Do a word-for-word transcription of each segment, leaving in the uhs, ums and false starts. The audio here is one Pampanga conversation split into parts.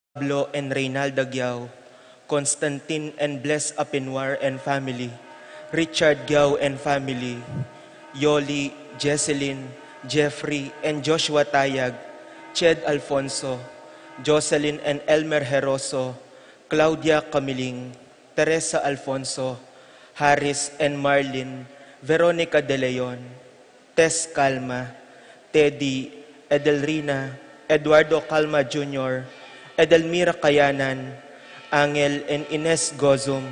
Pablo and Reynalda Giao, Constantine and Bless Apinwar and family, Richard Giao and family, Yoli, Jesselyn, Jeffrey, and Joshua Tayag, Ched Alfonso, Jocelyn and Elmer Heroso, Claudia Camiling, Teresa Alfonso, Harris and Marlin, Veronica De Leon, Tess Calma, Teddy, Edelrina, Eduardo Calma Junior, Edelmira Kayanan, Angel and Ines Gozum,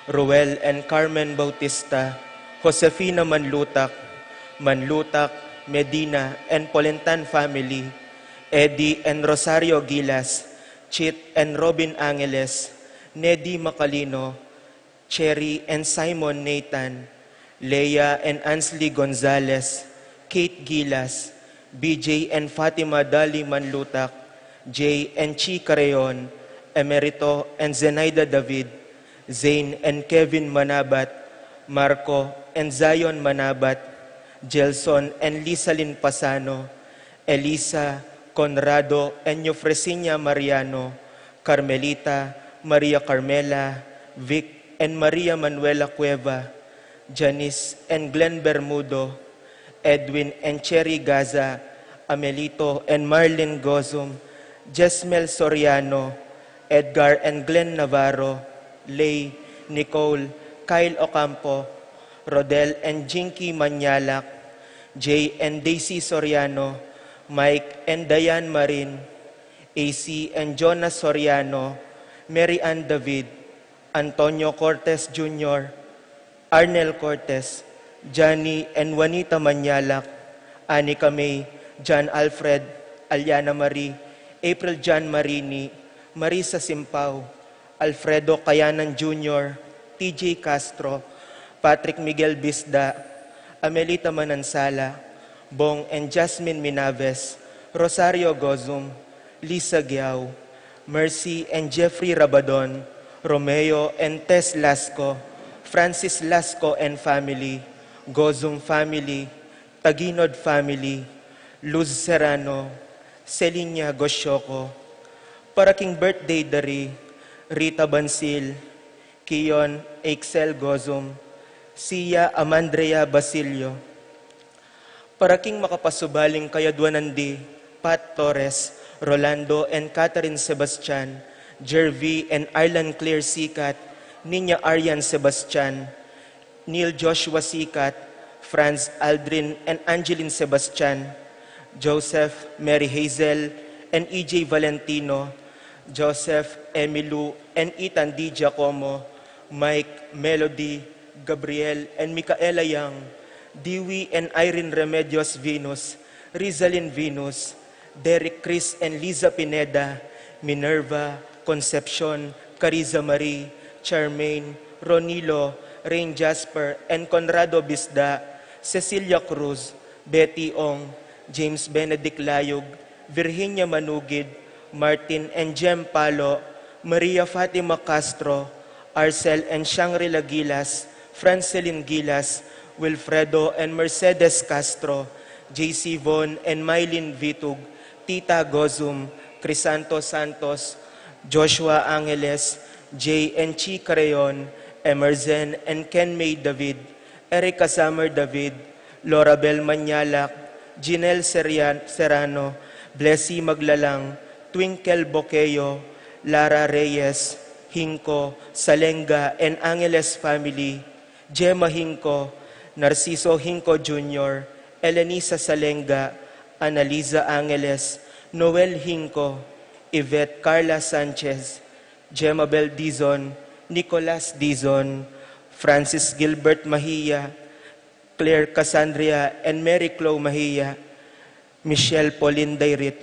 Ruel and Carmen Bautista, Josefina Manlutak, Manlutak, Medina and Polentan family, Eddie and Rosario Gilas, Chit and Robin Angeles, Nedi Macalino, Cherry and Simon Nathan, Leia and Ansley Gonzalez, Kate Gilas, B J and Fatima Dali Manlutak, Jay and Chi Careon, Emerito and Zenaida David, Zane and Kevin Manabat, Marco and Zion Manabat, Gelson and Lisalin Pasano, Elisa, Conrado and Eufresinia Mariano, Carmelita, Maria Carmela, Vic and Maria Manuela Cueva, Janice and Glenn Bermudo, Edwin and Cherry Gaza, Amelito and Marlin Gozum, Jesmel Soriano, Edgar and Glenn Navarro, Lay, Nicole, Kyle Ocampo, Rodel and Jinky Manyalak, Jay and Daisy Soriano, Mike and Diane Marin, A C and Jonas Soriano, Mary Ann David, Antonio Cortez Junior, Arnel Cortez, Johnny and Juanita Manyalak, Anika May, John Alfred, Aliana Marie, April John Marini, Marisa Simpao, Alfredo Kayanan Junior, T J Castro, Patrick Miguel Bisda, Amelita Manansala, Bong and Jasmine Minaves, Rosario Gozum, Lisa Giao, Mercy and Jeffrey Rabadon, Romeo and Tess Lasco, Francis Lasco and family, Gozum family, Taginod family, Luz Serrano, Celinia Goshoco, para king birthday da ri Rita Bansil, Kion Excel Gozum, Sia Amandrea Basilio, para king makapasubaling kayadwanan di Pat Torres, Rolando and Catherine Sebastian, Jervy and Arlan Claire Sikat, Niña Arian Sebastian, Neil Joshua Sikat, Franz Aldrin and Angeline Sebastian, Joseph, Mary Hazel and E J Valentino, Joseph, Emilu and Ethan D. Giacomo, Mike, Melody, Gabriel and Micaela Young, Dewey and Irene Remedios Venus, Rizalin Venus, Derek Chris and Liza Pineda, Minerva, Concepcion, Cariza Marie, Charmaine, Ronilo, Rain Jasper and Conrado Bisda, Cecilia Cruz, Betty Ong, James Benedict Layug, Virginia Manugid, Martin and Jem Palo, Maria Fatima Castro, Arcel and Shangri-La Gilas, Francelin Gilas, Wilfredo and Mercedes Castro, J C Von and Mylene Vitug, Tita Gozum, Crisanto Santos, Joshua Angeles, Jay and Chi Careon, Emerson and Ken May David, Erica Summer David, Lorabel Manyalak, Jinel Serian-, Serrano, Blessy Maglalang, Twinkle Boqueo, Lara Reyes, Hinco, Salenga and Angeles family, Gemma Hinco, Narciso Hinco Junior, Elenisa Salenga, Analiza Angeles, Noel Hinco, Yvette Carla Sanchez, Gemma Bel Dizon, Nicolas Dizon, Francis Gilbert Mahia, Claire Cassandria and Mary Clo Mahia, Michelle Pauline Dairit.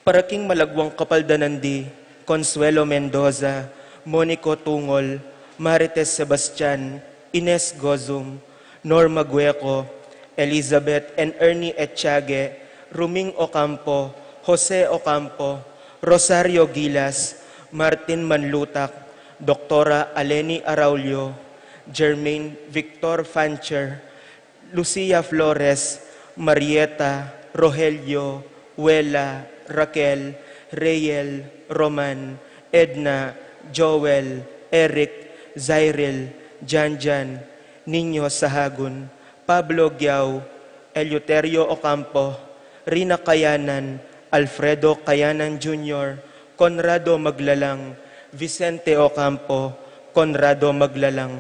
Para king malagwang kapaldanan di Consuelo Mendoza, Monico Tungol, Marites Sebastian, Ines Gozum, Norma Gueco, Elizabeth and Ernie Echage, Ruming Ocampo, Jose Ocampo, Rosario Gilas, Martin Manlutak, Doktora Aleni Araulio, Germaine Victor Fancher, Lucia Flores, Marieta, Rogelio, Wela, Raquel, Reyel, Roman, Edna, Joel, Eric, Zairil, Janjan, Niño Sahagun, Pablo Giao, Eleuterio Ocampo, Rina Kayanan, Alfredo Kayanan Junior, Conrado Maglalang, Vicente Ocampo, Conrado Maglalang.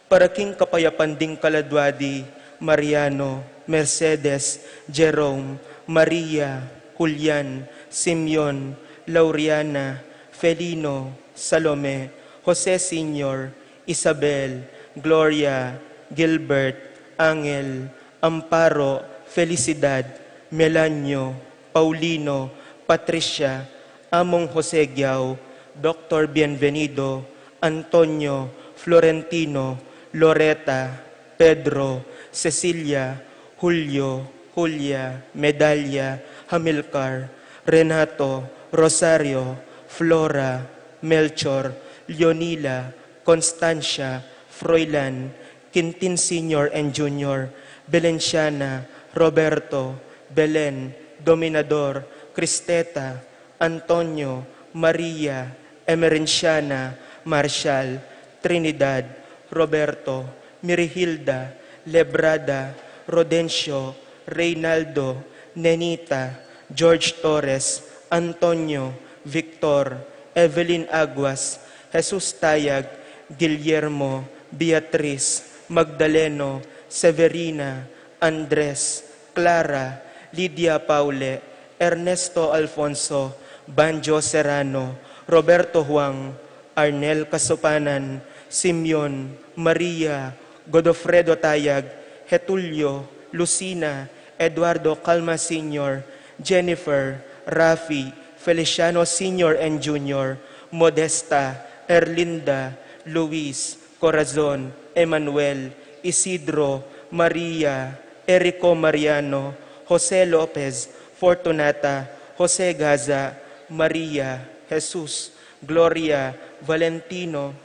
Para king kapayapan ding kaladwa di Mariano, Mercedes, Jerome, Maria, Julian, Simeon, Lauriana, Felino, Salome, Jose Senior, Isabel, Gloria, Gilbert, Angel, Amparo, Felicidad, Melanio, Paulino, Patricia, Among Jose Giao, Doktor Bienvenido, Antonio, Florentino, Loreta, Pedro, Cecilia, Julio, Julia, Medalia, Hamilcar, Renato, Rosario, Flora, Melchor, Leonila, Constancia, Froilan, Quintin Senior and Junior, Belenciana, Roberto, Belen, Dominador, Cristeta, Antonio, Maria, Emerenciana, Marshall, Trinidad, Roberto, Mirihilda, Lebrada, Rodencio, Reynaldo, Nenita, George Torres, Antonio, Victor, Evelyn Aguas, Jesus Tayag, Guillermo, Beatriz, Magdaleno, Severina, Andres, Clara, Lydia Paule, Ernesto Alfonso, Banjo Serrano, Roberto Huang, Arnel Kasopanan, Simeon, Maria, Godofredo Tayag, Getulio, Lucina, Eduardo Calma Senior, Jennifer, Rafi, Feliciano Senior and Junior, Modesta, Erlinda, Luis, Corazon, Emmanuel, Isidro, Maria, Erico Mariano, Jose Lopez, Fortunata, Jose Gaza, Maria, Jesus, Gloria, Valentino,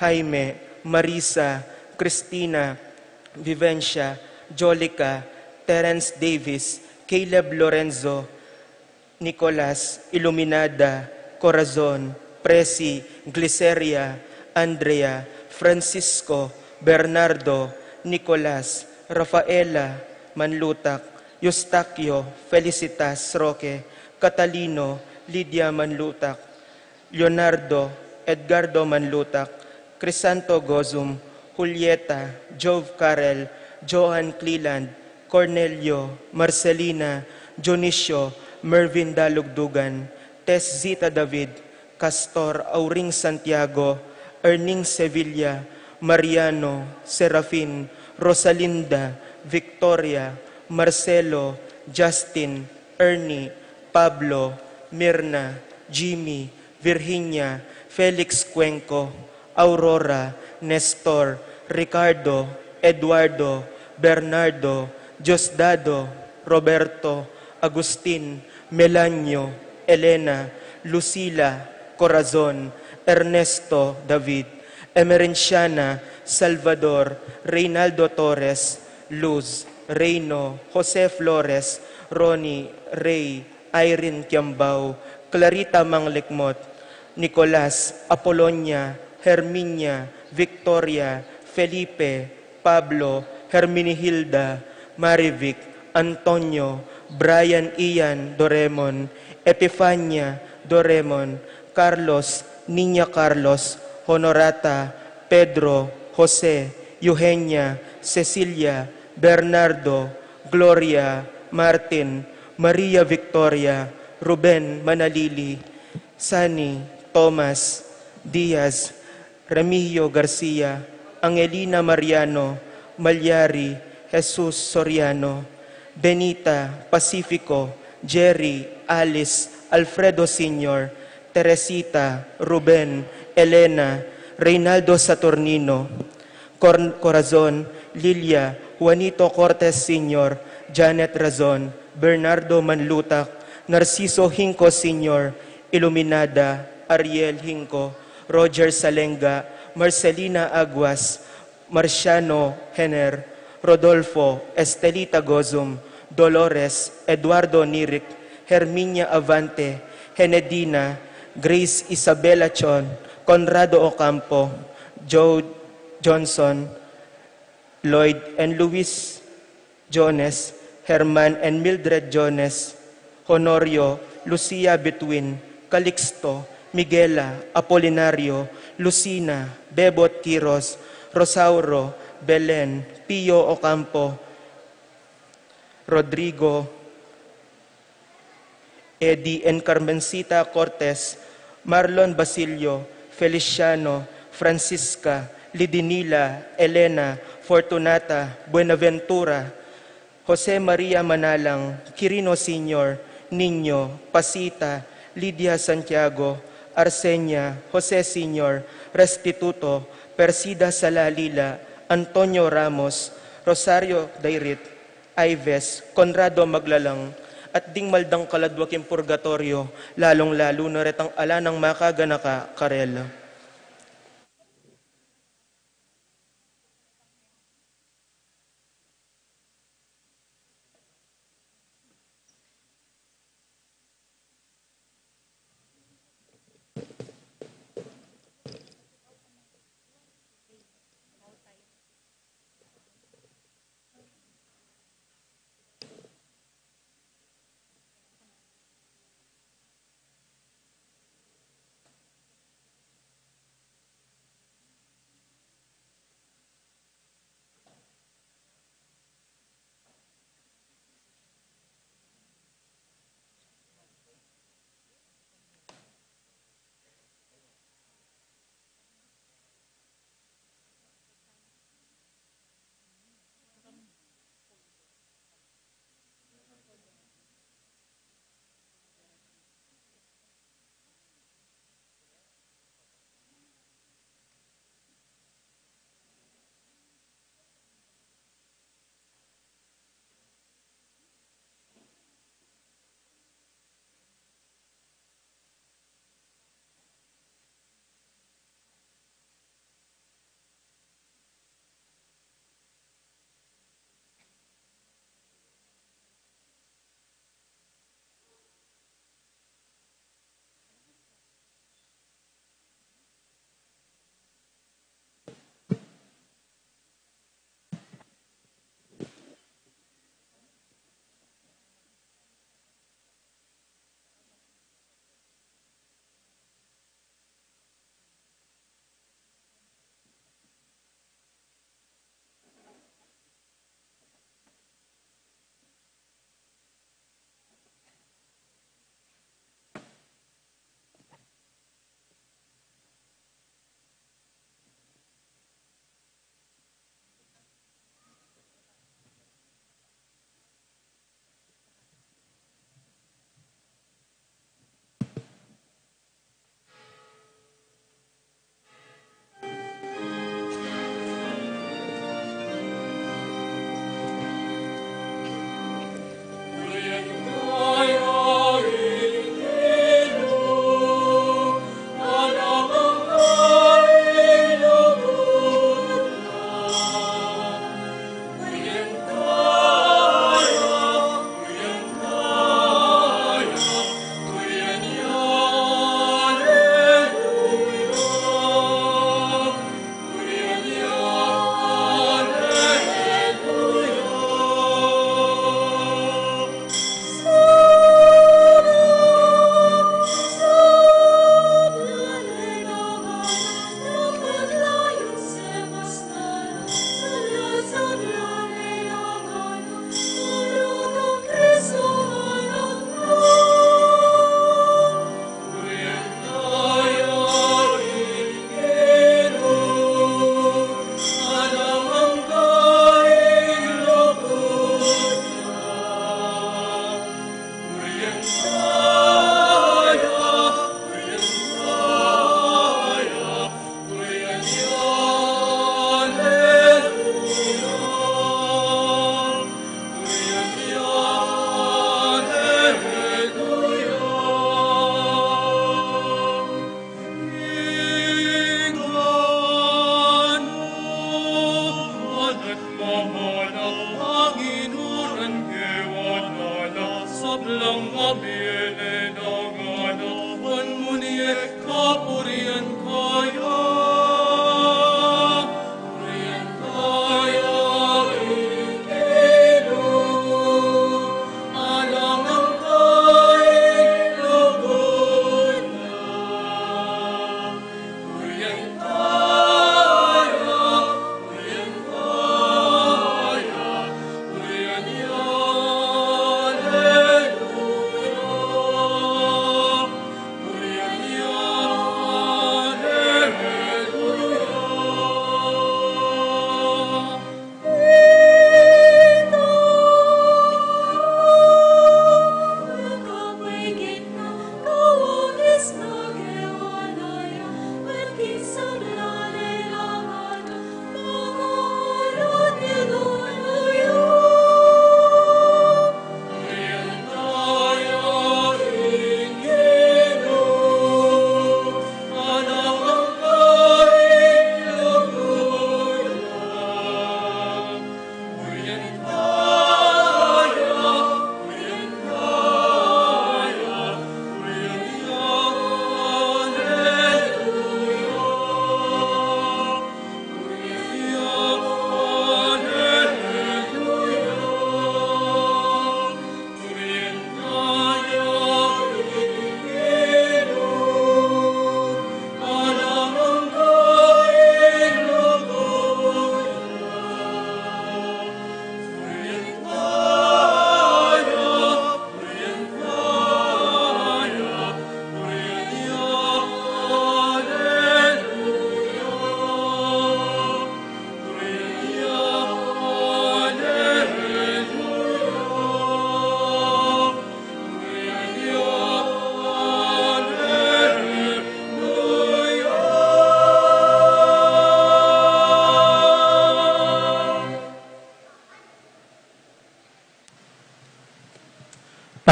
Jaime, Marisa, Cristina, Vivencia, Jolica, Terence Davis, Caleb Lorenzo, Nicolas, Iluminada, Corazon, Presi, Gliceria, Andrea, Francisco, Bernardo, Nicolas, Rafaela, Manlutak, Eustaquio, Felicitas, Roque, Catalino, Lydia Manlutak, Leonardo, Edgardo Manlutak, Crisanto Gozum, Julieta, Jove Carel, Johan Cleland, Cornelio, Marcelina, Dionisio, Mervin Dalugdugan, Tess Zita David, Castor Auring Santiago, Erning Sevilla, Mariano, Serafin, Rosalinda, Victoria, Marcelo, Justin, Ernie, Pablo, Mirna, Jimmy, Virginia, Felix Cuenco, Aurora, Nestor, Ricardo, Eduardo, Bernardo, Diosdado, Roberto, Agustin, Melanio, Elena, Lucila, Corazon, Ernesto, David, Emerenciana, Salvador, Reynaldo Torres, Luz, Reino, Jose Flores, Ronnie, Rey, Irene Kiambao, Clarita Manglikmot, Nicolas, Apolonia, Herminia, Victoria, Felipe, Pablo, Herminihilda, Marivic, Antonio, Brian, Ian, Doremon, Epifania, Doremon, Carlos, Niña Carlos, Honorata, Pedro, Jose, Eugenia, Cecilia, Bernardo, Gloria, Martin, Maria Victoria, Ruben, Manalili, Sani, Thomas, Diaz, Remigio Garcia, Angelina Mariano, Malyari, Jesus Soriano, Benita, Pacifico, Jerry, Alice, Alfredo Senior, Teresita, Ruben, Elena, Reynaldo Saturnino, Cor-, Corazon, Lilia, Juanito Cortes Senior, Janet Razon, Bernardo Manlutak, Narciso Hinco Senior, Iluminada, Ariel Hinco, Roger Salenga, Marcelina Aguas, Marciano Hener, Rodolfo, Estelita Gozum, Dolores, Eduardo Nirik, Herminia Avante, Henedina, Grace Isabella Chon, Conrado Ocampo, Joe Johnson, Lloyd and Luis Jones, Herman and Mildred Jones, Honorio, Lucia Between, Calixto, Miguela, Apolinario, Lucina, Bebot Quiros, Rosauro, Belen, Pio Ocampo, Rodrigo, Eddie and Carmencita Cortes, Marlon Basilio, Feliciano, Francisca, Lidinila, Elena, Fortunata, Buenaventura, Jose Maria Manalang, Quirino Senior, Niño, Pasita, Lydia Santiago, Arsenia, Jose Senior, Restituto, Persida Salalila, Antonio Ramos, Rosario Dairit, Ives, Conrado Maglalang, at ding maldang kaladwa king purgatoryo, lalung-lalu na retang ala nang makaganaka karela.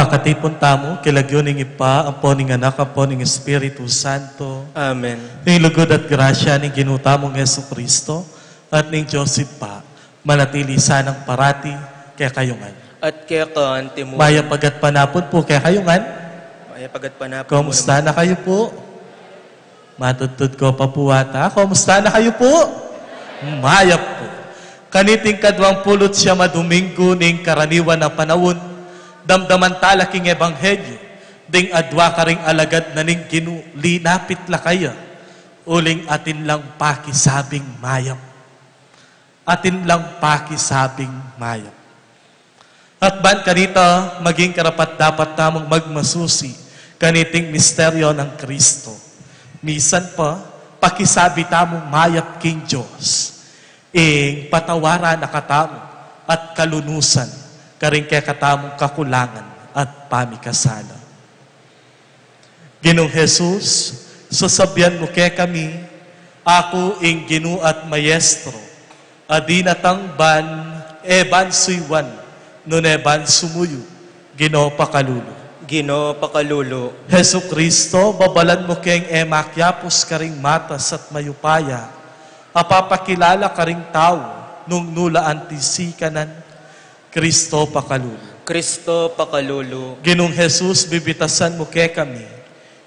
Katipun tamu, king lagyu ning Ibpa, ampo ning Anak, ampo ning Espiritu Santo. Amen. Ing lugud at grasya ning Ginu tamung Jesucristo, at ning Dios Ibpa, manatili sanang parati kekayu ngan. At keka naman. Mayap a gatpanapun pu kekayu ngan. Mayap a gatpanapun pu. Kumusta na kayu pu? Matudtud ko pa pu ata. Kumusta na kayu pu? Mayap pu. Kaniting kadwang pulu't siyam a Dominggu ning karaniwan a panaun, damdaman tala king Ebanghelyo ding adwa karing alagad na ning Ginu, linapit la kaya, uling atin lang pakisabing mayap. Atin lang pakisabing mayap. At ban kanita, maging karapat-dapat tamung magmasusi kaniting misteryo nang Kristo. Misan pa, pakisabi tamung mayap king Dios, ing patawaran na katamu at kalunusan karing kekatamung kakulangan at pamikasala. Ginung Jesus, sasabian mu kekami, aku ing Ginu at Maestro, a dinatang ban e ban suyuan, nune ban sumuyu, Ginu pakalulu. Ginu pakalulu. Jesucristo, babalan mu keng e makiapus karing matas at mayupaya, a papakilala karing tau nung nu la anti sikanan, Kristo pakalulu. Kristo pakalulu. Ginung Jesus, bibitasan mu kekami,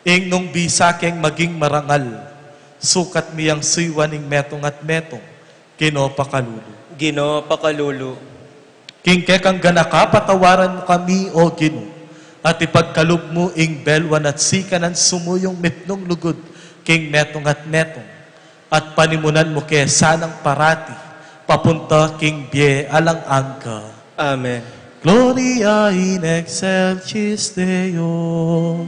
ing nung bisa keng maging marangal, sukat mi yang suyuan ing metung at metung, Ginu pakalulu. Ginu pakalulu. King kekang ganaka patawaran mu kami, O Ginu, at ipagkalub mu ing beluan at sikanan sumuyung mitmung lugud king metung at metung, at panimunan mu ke sanang parati, papunta king bie alang angga. Amen. Gloria in excelsis Deo.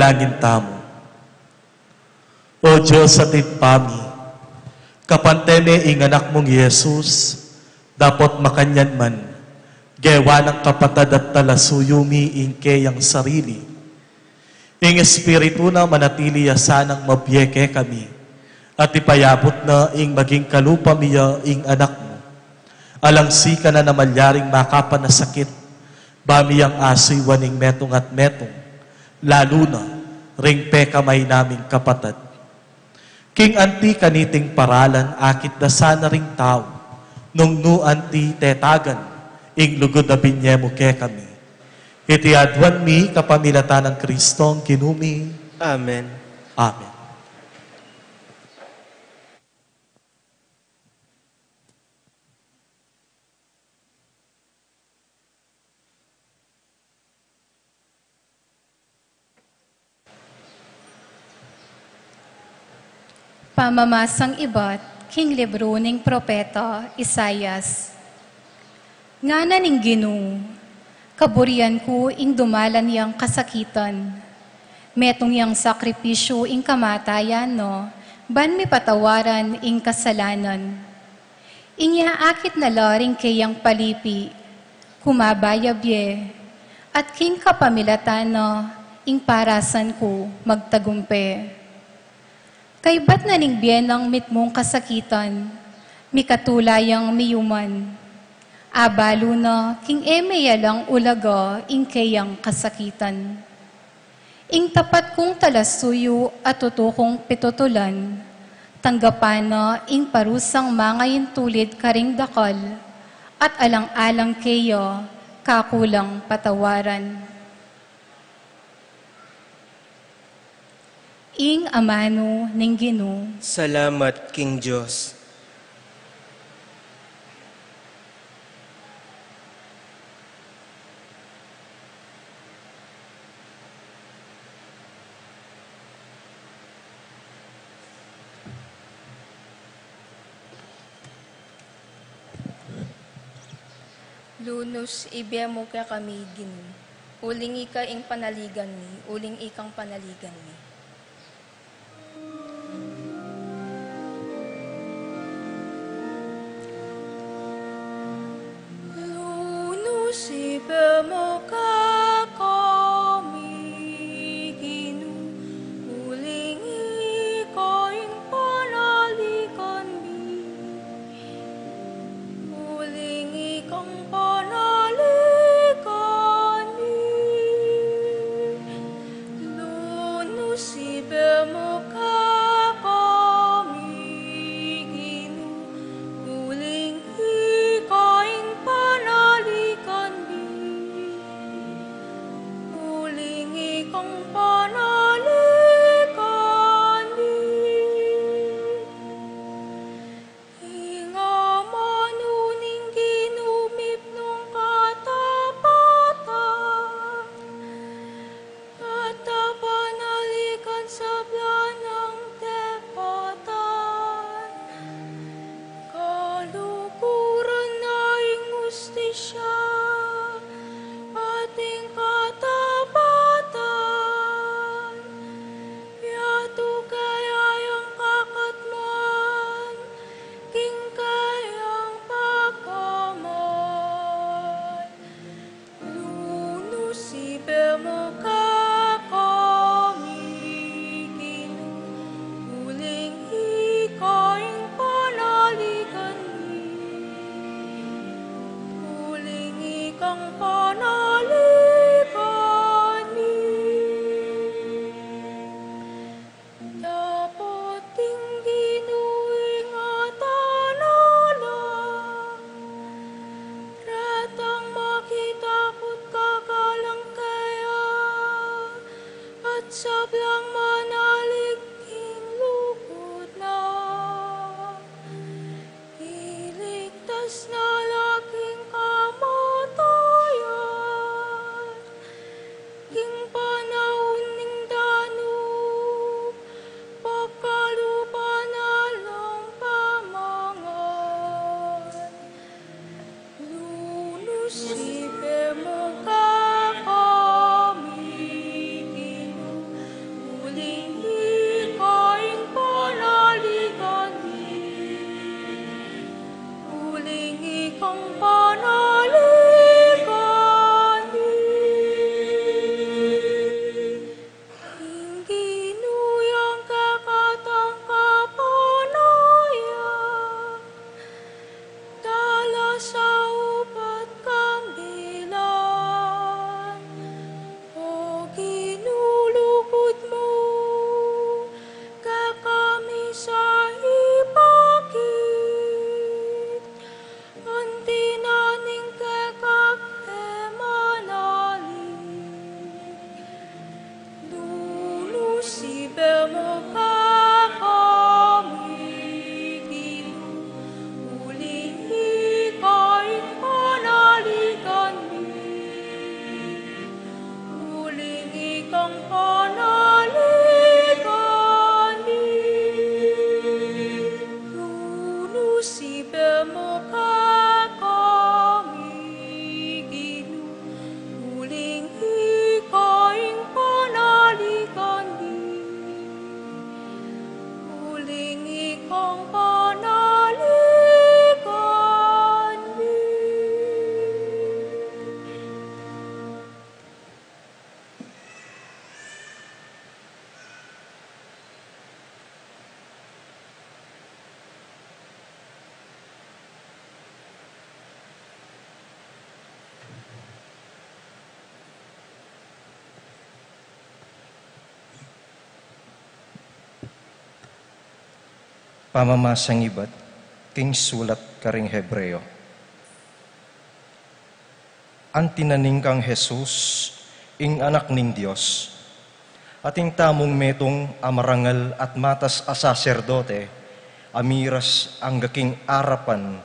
Langin tamu. O Dios, atin pa mi, kapante me ing anak mung Jesus, dapot makanyan man, gewa nang kapatad at talasuyu mi ing keyang sarili. Ing Espiritu na manatili ya sanang mabie kekami, at ipayabut na ing maging kalupa mi ya ing anak mu. Alang sika na na malyaring makapanasakit, ba mi yang asuywan ing metung at metung, lalu na ring pekamay naming kapatad. King anti kaniting paralan, akit da sana ring tau, nung nu anti tetagan ing lugud a binye mu kekami. Iti aduan mi kapamilatan nang Kristong Ginu mi. Amen. Amen. Pamamasang ibat king libru ning propeta Isaias. Ngana ning Ginu, kaburian ku ing dumalan yang kasakitan. Metung yang sakripisyu ing kamatayan na, ban mipatawaran ing kasalanan. Inya akit na la ring keyang palipi, kumaba ya bie, at king kapamilatan na ing parasan ku magtagumpe. Kaybat na ning bie nang mitmung kasakitan, mikatula yang miyuman. Abalu na king e me ya lang ulaga ing keyang kasakitan. Ing tapat kung talasuyu a tutu kung pitutulan, tanggapan na ing parusang mangaintulid karing dakal, at alang-alang keya kaku lang patawaran. Ing amanu ning Ginu. Salamat king Dios. Lunus ibie mu kekami, Ginu, uling ika ing panaligan mi, uling ikang panaligan mi. Lunus ibie mu kekami, Ginu, uling ika ing panaligan mi, uling ikang panaligan mi. Lunus Ang panaligan mi. Pamamasang ibat king sulat karing Hebreo. Anti na ning kang Jesus, ing Anak ning Dios, atin tamung metung a marangal at matas a saserdote, a miras angga king arapan,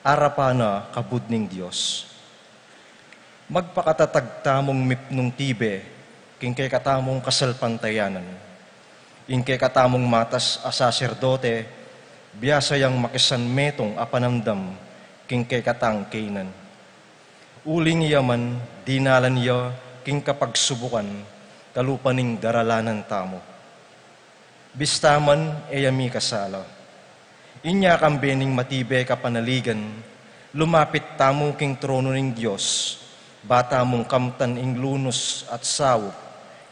arapan na kabud ning Dios. Magpakatatag tamung mipnung tibe king kekatamung kasalpantayanan. Ing kekatamung matas a saserdote, biasa yang makisan metung a panamdam king kekatang kainan. Uling iya man, dinalan ya king kapagsubukan, kalupa ning daralanan tamu. Bista man e ya mikasala. Inya kambe ning matibe kapanaligan, lumapit tamu king trono ning Dios, ba tamung kamtan ing lunus at saup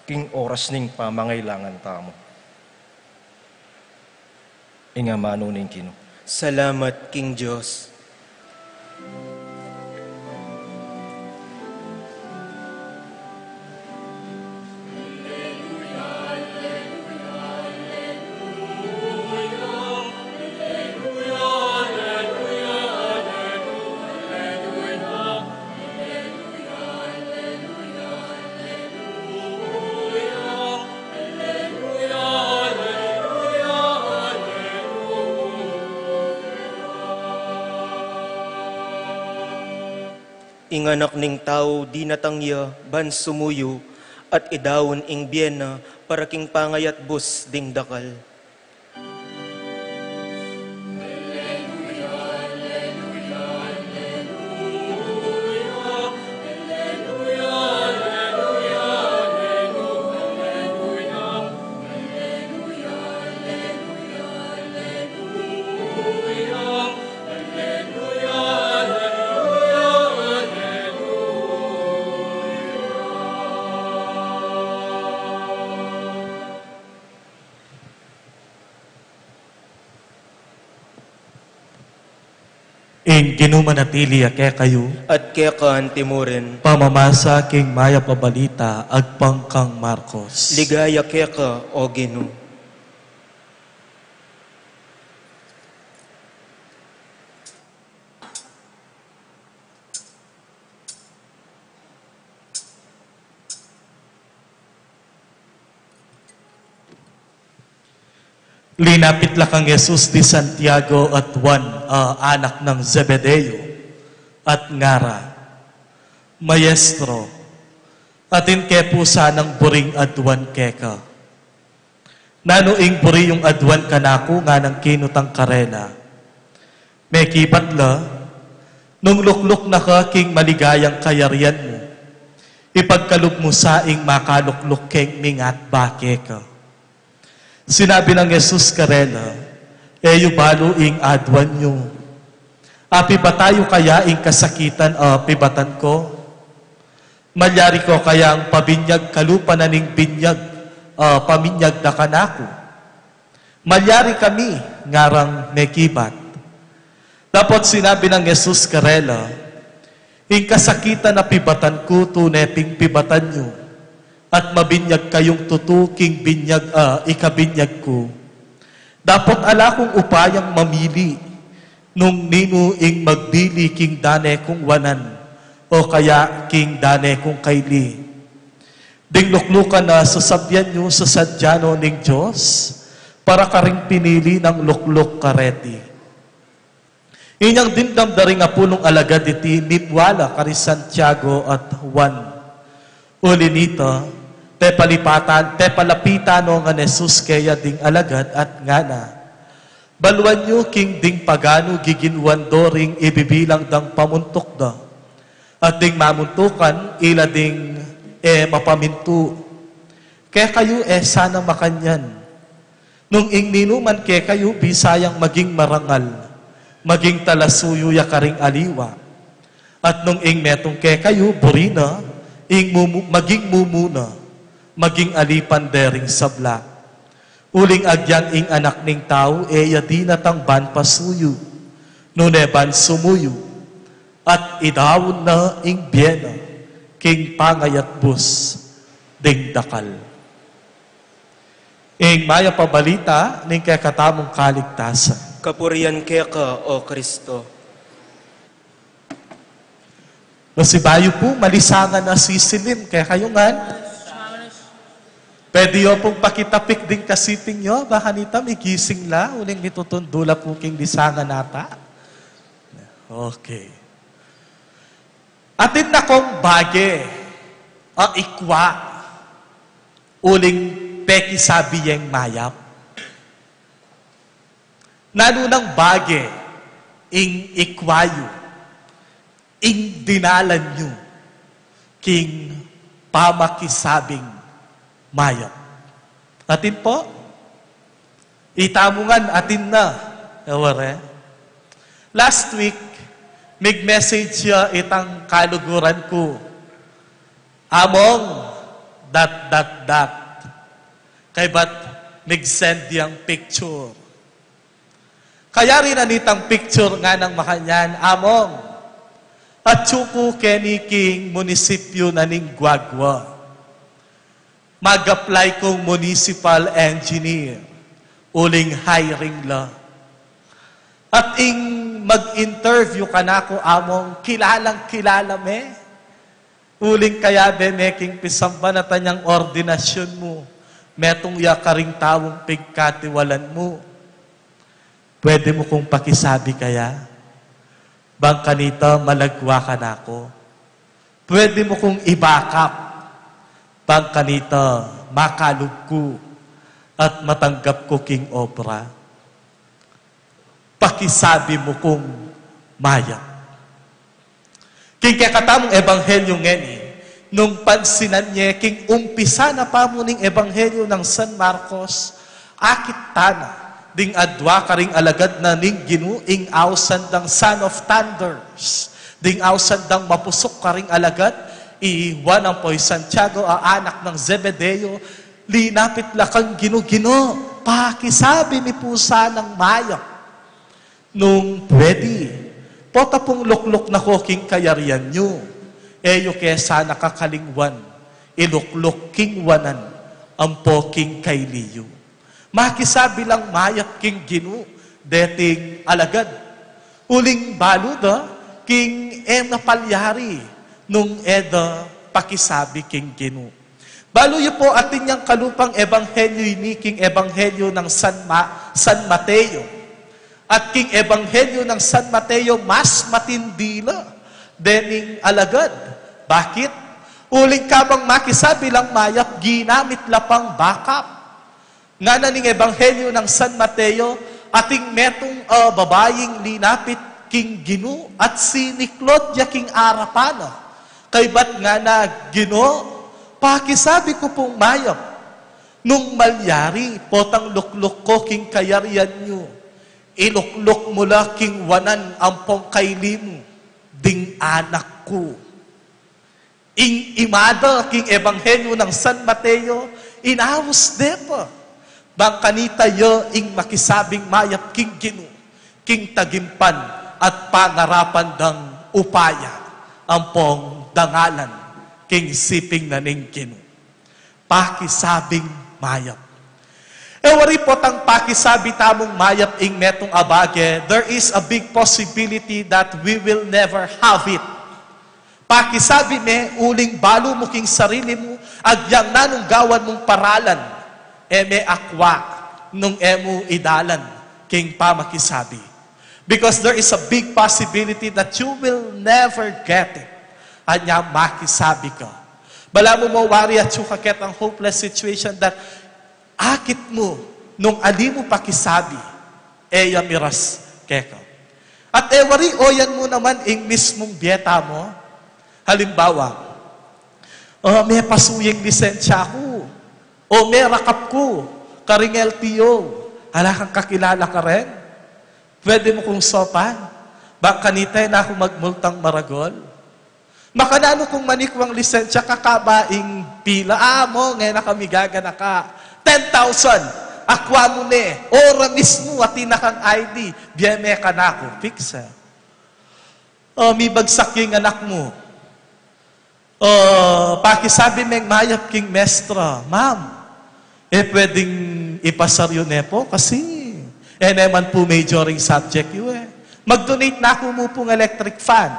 king oras ning pamangailangan tamu. Ing amanu ning Ginu. Salamat king Dios. Ing Anak ning Tau dinatang ya ban sumuyu at idaun ing bie na para king pangayatbus ding dakal. Ing Ginu manatili ya kekayu. At keka antimurin. Pamamasa king mayap a balita agpang kang Marcos. Ligaya keka, O Ginu. Linapit la kang Jesus di Santiago at Juan, a anak nang Zebedeo, at ngara, "Maestro, atin ke pu sanang buring aduan keka." "Nanu ing buri yung aduan kanaku?" nganang kinutang karela. Mekibat la, "Nung lukluk na ka king maligayang kayarian mu, ipagkalub mu sa ing makalukluk keng mingat ba keka." Sinabi nang Jesus karela, "E yu balu ing aduan yu. Apibata yu kaya ing kasakitan a pibatan ku? Malyari ko kayang pabinyag kalupa na ning binyag a paminyag na kanaku?" "Malyari kami," ngarang mekibat. Dapot sinabi nang Jesus karela, "Ing kasakitan a pibatan ku tune ping pibatan yu, at mabinyag kayung tutu king binyag a ikabinyag ku. Dapot ala kung upayang mamili nung ninu ing magbili king dane kung wanan o kaya king dane kung kaili. Ding luklukan a sasabian yu, sasadya no ning Dios para karing pinili nang lukluk kareti." Inyang dimdam da ring apulung alagad iti, mimwala kari Santiago at Juan. Uli nita, pepalipatan, pepalapitan no ngan Jesus keya ding alagad at ngana, "Baluan yu king ding paganu giginwan do ring ibibilang dang pamuntuk da, at ding mamuntukan ila ding e mapamintu. Kekayu e sana makanyan. Nung ing ninuman kekayu bisa yang maging marangal, maging talasuyu ya karing aliwa. At nung ing metung kekayu buri na, ing mumu-, maging mumuna, maging alipan dering sabla. Uling agyang ing Anak ning Tau e ya dinatang ban pasuyu, nune ban sumuyu, at idaun na ing bie na king pangayatbus ding dakal. Ing mayap a balita ning kekatamung kaligtasan. Kapurian keka, O Kristo. Masibayu pu, malisangan a sisilim kekayu ngan. Pwede yu pung pakitapik ding kasiping yu, bang kanita migising la, uling mitutundu la pu king lisangan nata. Okay. Atin na kung bage a ikwa uling pekisabi yeng mayap. Nanu nang bage ing ikwa yu, ing dinalan yu king pamakisabing mayap? Atin pu? Itamu ngan atin na, e wari. Last week, mig-message ya itang kaluguran ku, "Among, dot, dot, dot." Kaybat mig-send yang picture. Kayari na nitang picture, nganang makanyan, "Among, atyu ku keni king munisipyu na ning Guagua. Mag-apply kung municipal engineer, uling hiring la. At ing mag-interview kanaku, Among, kilalang-kilala me. Uling kayabe me king pisamban at anyang ordinasyun mu, metung ya karing taung pigkatiwalan mu. Pwede mu kung pakisabi kaya? Bang kanita malagwa kanaku. Pwede mu kung i-backup. Bang kanita makalub ku at matanggap ku king obra." Pakisabi mu kung mayap. King kekatamung ebanghelyu ngeni, nung pansinan ye king umpisa na pamu ning ebanghelyu nang San Marcos, akit tana ding adwa karing alagad na ning Ginu, ing ausan dang Son of Thunders, ding ausan dang mapusuk karing alagad, i Juan ampo i Santiago a anak nang Zebedeo, linapit la kang Ginu, "Ginu, pakisabi mi pu sanang mayap. Nung pwede, pota pung lukluk na ko king kayarian yu. E yu ke sana kakalingwan ilukluk king wanan ampo king kaili yu." Makisabi lang mayap king Ginu deting alagad. Uling balu da king e na palyari nung e da pakisabi king Ginu. Balu yu pu, atin yang kalupang ebanghelyu ini king ebanghelyu nang San Ma-, San Mateo. At king ebanghelyu nang San Mateo, mas matindi la dening alagad. Bakit? Uling kabang makisabi lang mayap, ginamit la pang backup. Ngana ning ebanghelyu nang San Mateo, ating metung a babaing linapit king Ginu at siniklod ya king arapan na. Kaybat ngana, "Ginu, pakisabi ku pung mayap. Nung malyari, potang lukluk ko king kayarian yu, ilukluk mu la king wanan ampong kaili mu ding anak ku." Ing imada king ebanghelyu nang San Mateo, inaus de pa. Bang kanita ya ing makisabing mayap king Ginu, king tagimpan at pangarapan dang upaya ampong dangalan king siping na ning Ginu. Pakisabing mayap. E wari potang pakisabi tamung mayap ing metung a bage, there is a big possibility that we will never have it. Pakisabi me, uling balu mu king sarili mu, agyang nanung gawan mung paralan, e me akwa nung e mu idalan king pamakisabi. Because there is a big possibility that you will never get it. Anya makisabi ka. Balamu mo wari atyu ka ketang hopeless situation that akit mu nung ali mu pakisabi, e ya miras keka. At e wari oyan mu naman ing mismung bie tamu. Halimbawa, "O, mepasu ya ing lisensya ku. O, merakap ku. Karing L T O, ala kang kakilala karen? Pwede mu kung sopan? Bang kanita e na ku magmultang maragul? Makananu kung maniku ang lisensya, kakaba ing pila? A, Among, e na kami gaganaka. Ten thousand, akwa mu ne, ora mismu, atin na kang I D, bie me kanaku. Fix e. O, mibagsak ing anak mu. O, pakisabi meng mayap king mestra, "Ma'am, e pwedeng ipasar yu ne pu kasi e ne man pu major ing subject yu e. Mag-donate na ku mu pung electric fan."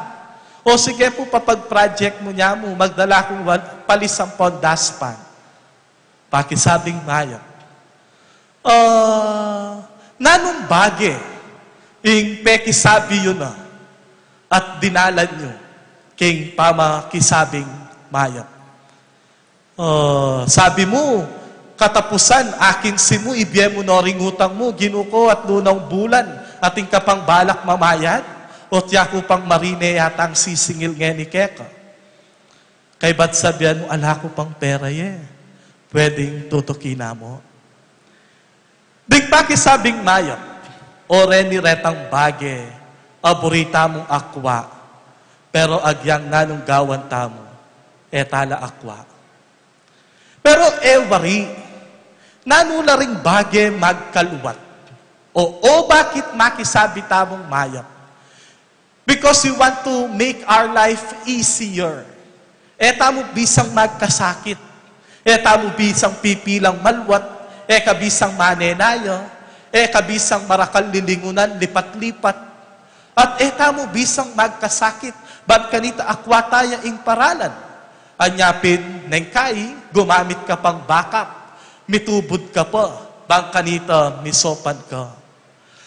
"O sige pu, papag-project mu niya mu, magdala kung wal-, palisampung dustpan." Pakisabing mayap. "Ah, nanung bage ing pekisabi yu na at dinalan yu king pamakisabing mayap?" "Ah, sabi mu, katapusan, akin simu, ibie mu no ring utang mu, Ginu ku, at lunang bulan, atin ka pang balak mamayad? O tiya ku pang marine yatang sisingil ngeni keka?" Kaybat sabian mu, "Ala ku pang pera ye. Pwedeng tutuki na mu." Ding pakisabing mayap, o reni retang bage a buri tamung akwa, pero agyang nanung gawan tamu, e tala akwa. Pero e wari, nanu la ring bage magkaluat? O, o bakit makisabi tamung mayap? Because we want to make our life easier. E tamu bisang magkasakit. E tamu bisang pipilang maluat. E ka bisang manenaya. E ka bisang marakal lilingunan, lipat-lipat. At e tamu bisang magkasakit. Ban kanita akwa taya ing paralan. Anya pin neng kai, gumamit ka pang backup. Mitubud ka pa. Ban kanita misopan ka.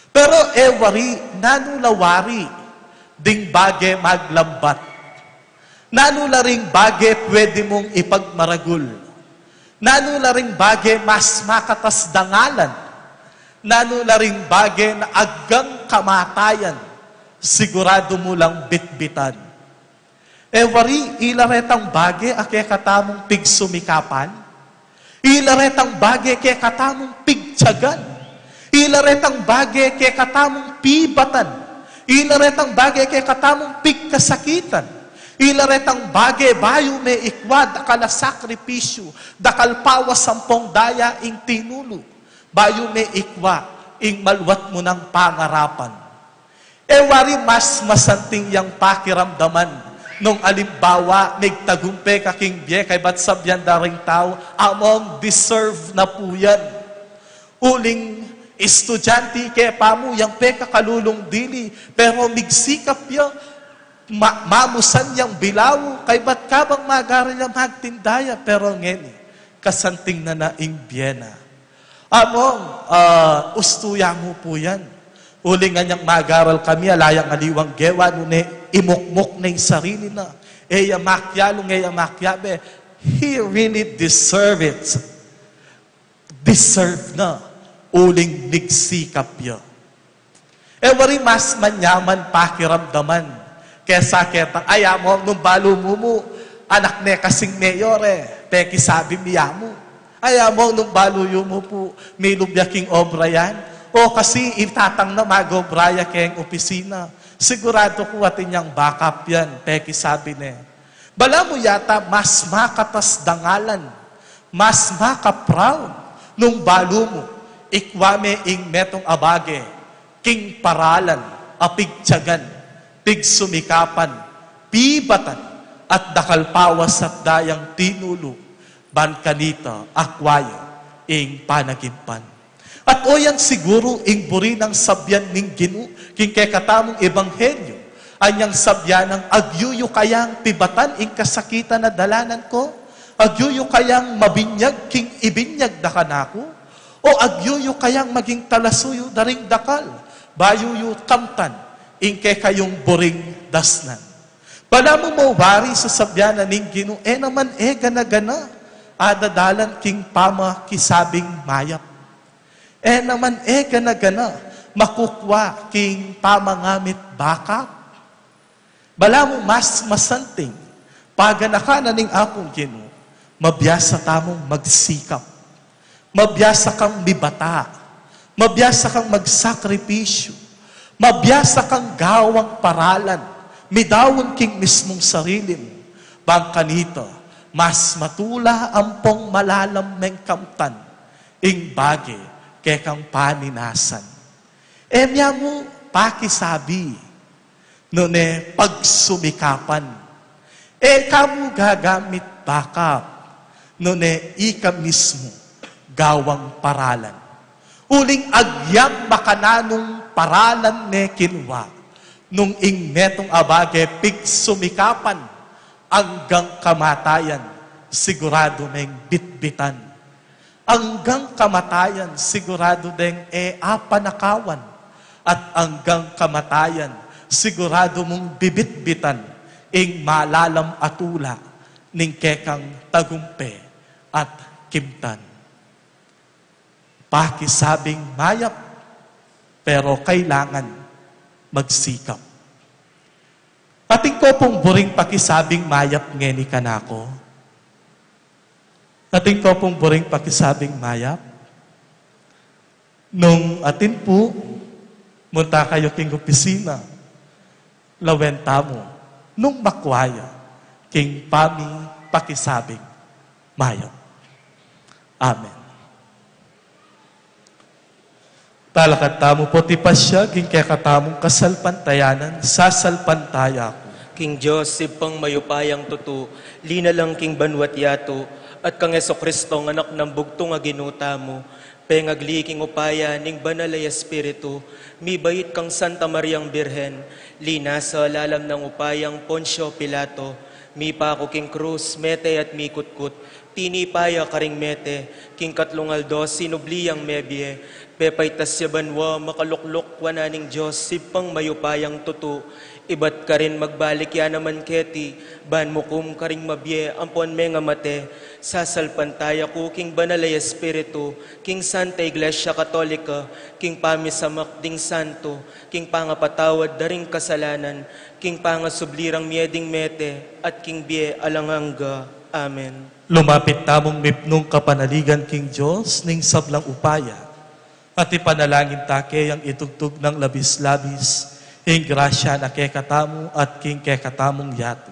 Pero e wari, nanu la wari ding bage maglambat? Nanu la ring bage pwede mung ipagmaragul? Nanu la ring bage mas makatas dangalan? Nanu la ring bage na aggang kamatayan, siguradu mu lang bitbitan? E wari, ila retang bage a kekatamung pigsumikapan? Ila retang bage kekatamung pigtiagan? Ila retang bage kekatamung pibatan? Ila retang bage kekatamung pigkasakitan? Ila retang bage bayu me ikwa, dakal a sakripisyu, dakal pawas ampong daya ing tinulu, bayu me ikwa ing maluat mu nang pangarapan? E wari mas masanting yang pakiramdaman nung alimbawa, migtagumpe ka king bie, kaybat sabian da ring tau, "Among, deserve na pu yan." Uling estudyante ke pa mu, yang pekakalulung dili, pero migsikap ya, ma-, mamusan yang bilau, kaybat kabang magaral ya magtinda ya, pero ngeni, kasanting na na ing bie na. Among, ah, ustu ya mu pu yan. Uling anyang magaral kami, ala yang aliwang gewa, nune imukmuk ne ing sarili na. E ya makialung, e ya makiabe. He really deserve it. Deserve na. Uling migsikap ya. E wari mas manyaman pakiramdaman kesa ketang, "Ay, Among, nung balu mu mu, anak ne kasing mayor e, pekisabi mi ya mu. Ay, Among, nung balu yu mu pu, milub ya king obra yan. O kasi i tatang na magobra ya keng opisina. Siguradu ku atin yang backup yan, pekisabi ne." Balamu yata mas makatas dangalan, mas maka-proud nung balu mu, ikwa me ing metung a bage king paralan a pigtiagan, pigsumikapan, pibatan, at dakal pawas at dayang tinulu, ban kanita akwa ya ing panagimpan. At oyan siguru ing buri nang sabian ning Ginu king kekatamung ebanghelyu, anyang sabian nang, "Agyu yu kayang pibatan ing kasakitan a dalanan ku? Agyu yu kayang mabinyag king ibinyag da kanaku? O agyu yu kayang maging talasuyu da ring dakal, bayu yu kamtan ing kekayung buring dasnan?" Balamu mo wari sasabian na ning Ginu, "E naman e gana-gana a dadalan king pamakisabing mayap. E naman e gana-gana makukwa king pamangamit backup." Balamu mas masanting, paganaka na ning Apung Ginu, mabiasa tamung magsikap. Mabiasa kang mibata, mabiasa kang magsakripisyu, mabiasa kang gawang paralan, midaun king mismung sarili mu, bang kanita, mas matula ampong malalam meng kamtan ing bage kekang paninasan. E mia mu pakisabi, nune pagsumikapan. E ka mu gagamit backup, nune ika mismu gawang paralan. Uling agyang makananung paralan ne kinua, nung ing metung a bage pigsumikapan, anggang kamatayan siguradu meng bitbitan. Anggang kamatayan siguradu deng e apanakawan, at anggang kamatayan siguradu mung bibitbitan ing malalam a tula ning kekang tagumpe at kimtan. Pakisabing mayap, pero kailangan magsikap. Atin ko pung buring pakisabing mayap ngeni kanako. Atin ko pung buring pakisabing mayap. Nung atin pu, munta kayu king opisina, lawen tamu nung makua ya king pamipakisabing mayap. Amen. Talakad tamu pu, tipasya king kekatamung kasalpantayanan, sasalpantaya ku. King Dios, Ibpang mayupayang tutu, linalang king banua't yatu, at kang Jesucristo, anak nang bugtung a Ginu tamu, pengagli king upaya ning Banal a Espiritu, mibait kang Santa Mariang Birhen, linasa lalam nang upayang Poncio Pilato, mipaku king krus, mete at mikutkut, tinipa ya karing mete, king katlung aldo sinubli yang mebie, pepaitas ya banua, makalukluk wanan ning Dios, Ibpang mayupayang tutu, ibat karin magbalik ya naman keti, ban mukum karing mabie ampon mengamate. Sasalpantaya ku king Banal a Espiritu, king Santa Iglesia Katolika, king pamisamak ding santo, king pangapatawad da ring kasalanan, king pangasubli rang mie ding mete, at king bie alang angga. Amen. Lumapit tamung mipnung kapanaligan king Dios ning sablang upaya, at ipanalangin ta ke yang itugtug nang labis-labis ing grasya na kekatamu at king kekatamung yatu.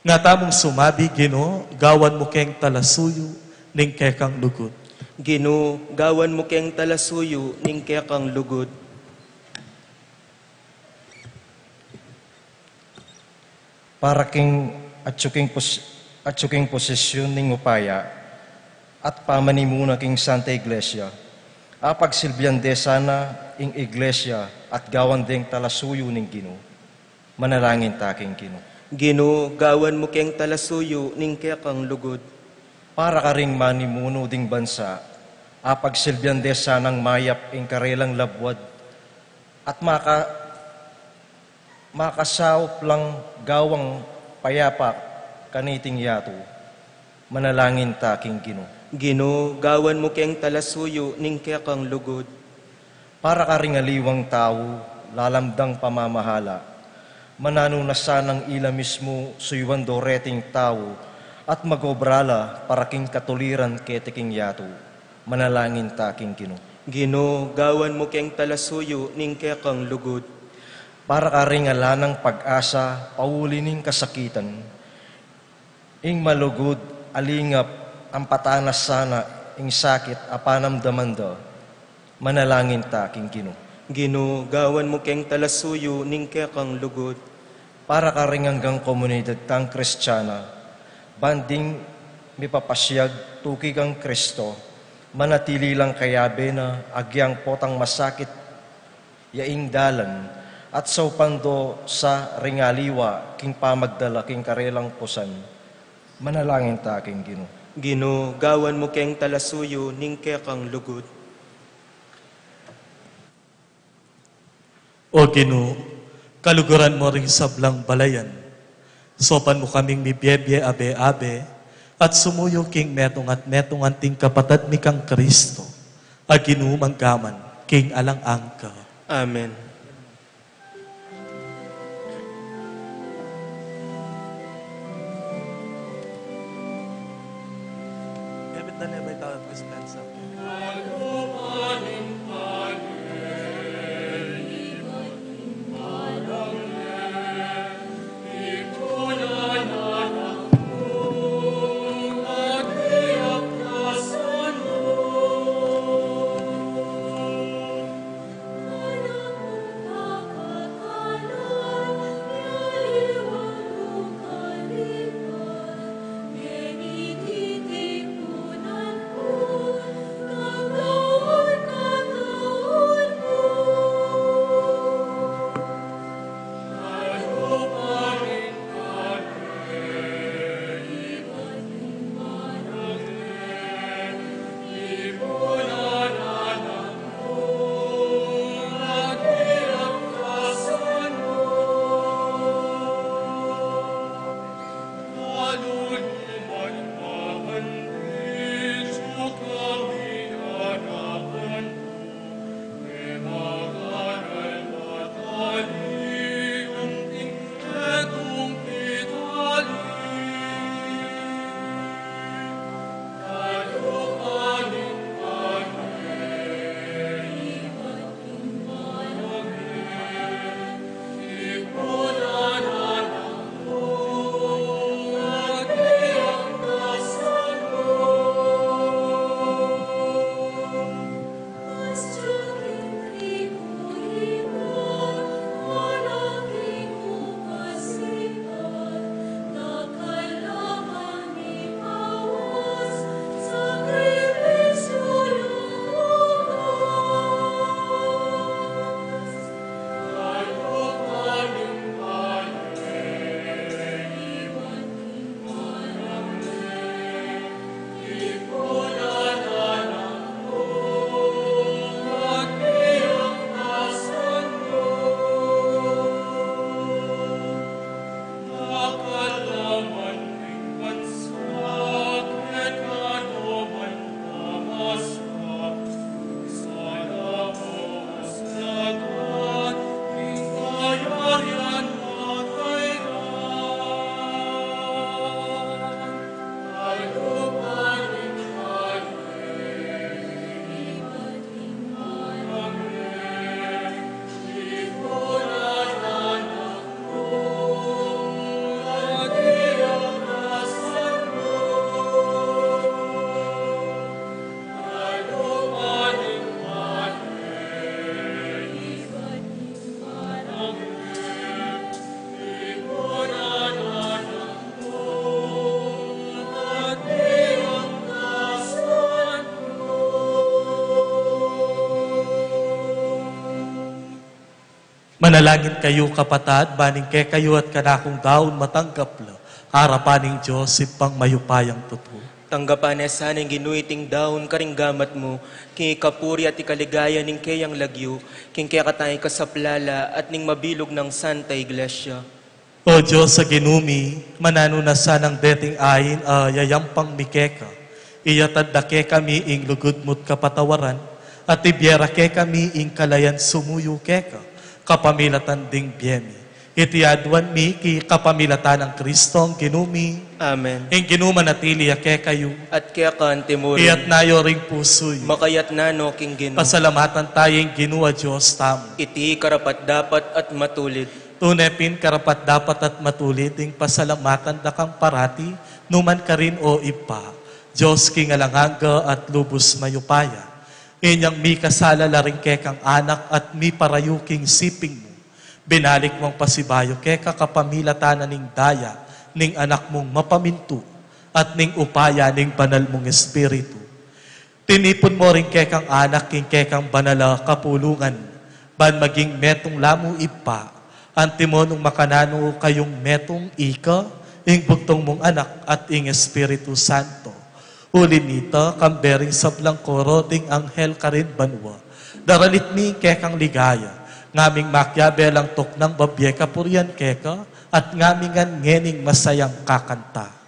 Nga tamung sumabi, Ginu, gawan mu keng talasuyu ning kekang lugud. Ginu, gawan mu keng talasuyu ning kekang lugud. Para king atyu king pos-, atyu king posesyon ning upaya at pamanimuna king Santa Iglesia, apagsilbian de sana ing Iglesia at gawan deng talasuyu ning Ginu. Manalangin ta king Ginu. Ginu, gawan mu keng talasuyu ning kekang lugud. Para karing manimunu ding bansa, apagsilbian de sanang mayap ing karelang labuad at maka-, makasaup lang gawang payapa kaniting yatu. Manalangin ta king Ginu. Ginu, gawan mu keng talasuyu ning kekang lugud. Para karing aliwang tau, lalam dang pamamahala, mananu na sanang ila mismu suyuan do reting tau at mag-obra la para king katuliran keti king yatu. Manalangin ta king Ginu. Ginu, gawan mu keng talasuyu ning kekang lugud. Para karing ala nang pag-asa pauli ning kasakitan, ing malugud a lingap ampatanas sana ing sakit a panamdaman da. Manalangin ta king Ginu. Ginu, gawan mu keng talasuyu ning kekang lugud. Para karing anggang komunidad tang Kristiana, ban ding mipapasiag tuki kang Kristo, manatili lang kayabe na agyang potang masakit ya ing dalan, at saupan do sa ring aliwa king pamagdala king karelang pusan. Manalangin ta king Ginu. Ginu, gawan mu keng talasuyu ning kekang lugud. O Ginu, kaluguran mu ring sablang balayan. Saupan mu kaming mibiebie abe-abe, at sumuyu king metung at metung anting kapatad mi kang Kristo, a Ginu, manggaman king alang angga. Amen. Manalangin kayu, kapatad, ban ing kekayu at kanakung daun matanggap la arapan ning Dios Ibpang mayupayang tutu. Tanggapan na sana ning Ginu iting daun karing gamat mu, king ikapuri at ikaligaya ning keyang lagyu, king kekatang ikasaplala at ning mabilug nang Santa Iglesia. O Dios a Ginu mi, mananu na sanang deting ain a yayampang mi keka, iyatad da kekami ing lugud mu't kapatawaran, at ibie ra kekami ing kalayan sumuyu keka, kapamilatan ding bie mi. Iti aduan mi king kapamilatan nang Kristong Ginu mi. Amen. Ing Ginu manatili ya kekayu. At keka antimurin. Iyatas yu ring pusu yu. Makayatas no king Ginu. Pasalamatan taya ing Ginu a Dios tamu. Iti karapat-dapat at matulid. Tune pin karapat-dapat at matulid ing pasalamatan da kang parati, nu man karin, o Ibpa, Dios king alang angga at lubus mayupaya. Inyang mikasala la ring kekang anak at miparayu king siping mu, binalik mung pasibayu keka kapamilatan na ning daya ning Anak mung mapamintu at ning upaya ning Banal mung Espiritu. Tinipun mu ring kekang anak king kekang banal a kapulungan, ban maging metung la mu, Ibpa, antimo nung makananu kayung metung ika, ing bugtung mung Anak at ing Espiritu Santo. Uli nita, kambe ring sablang koro ding anghel karin banua, daralit mi ing kekang ligaya, ngaming makiabe lang tuknang babie kapurian keka, at ngaming ngan ngening masayang kakanta.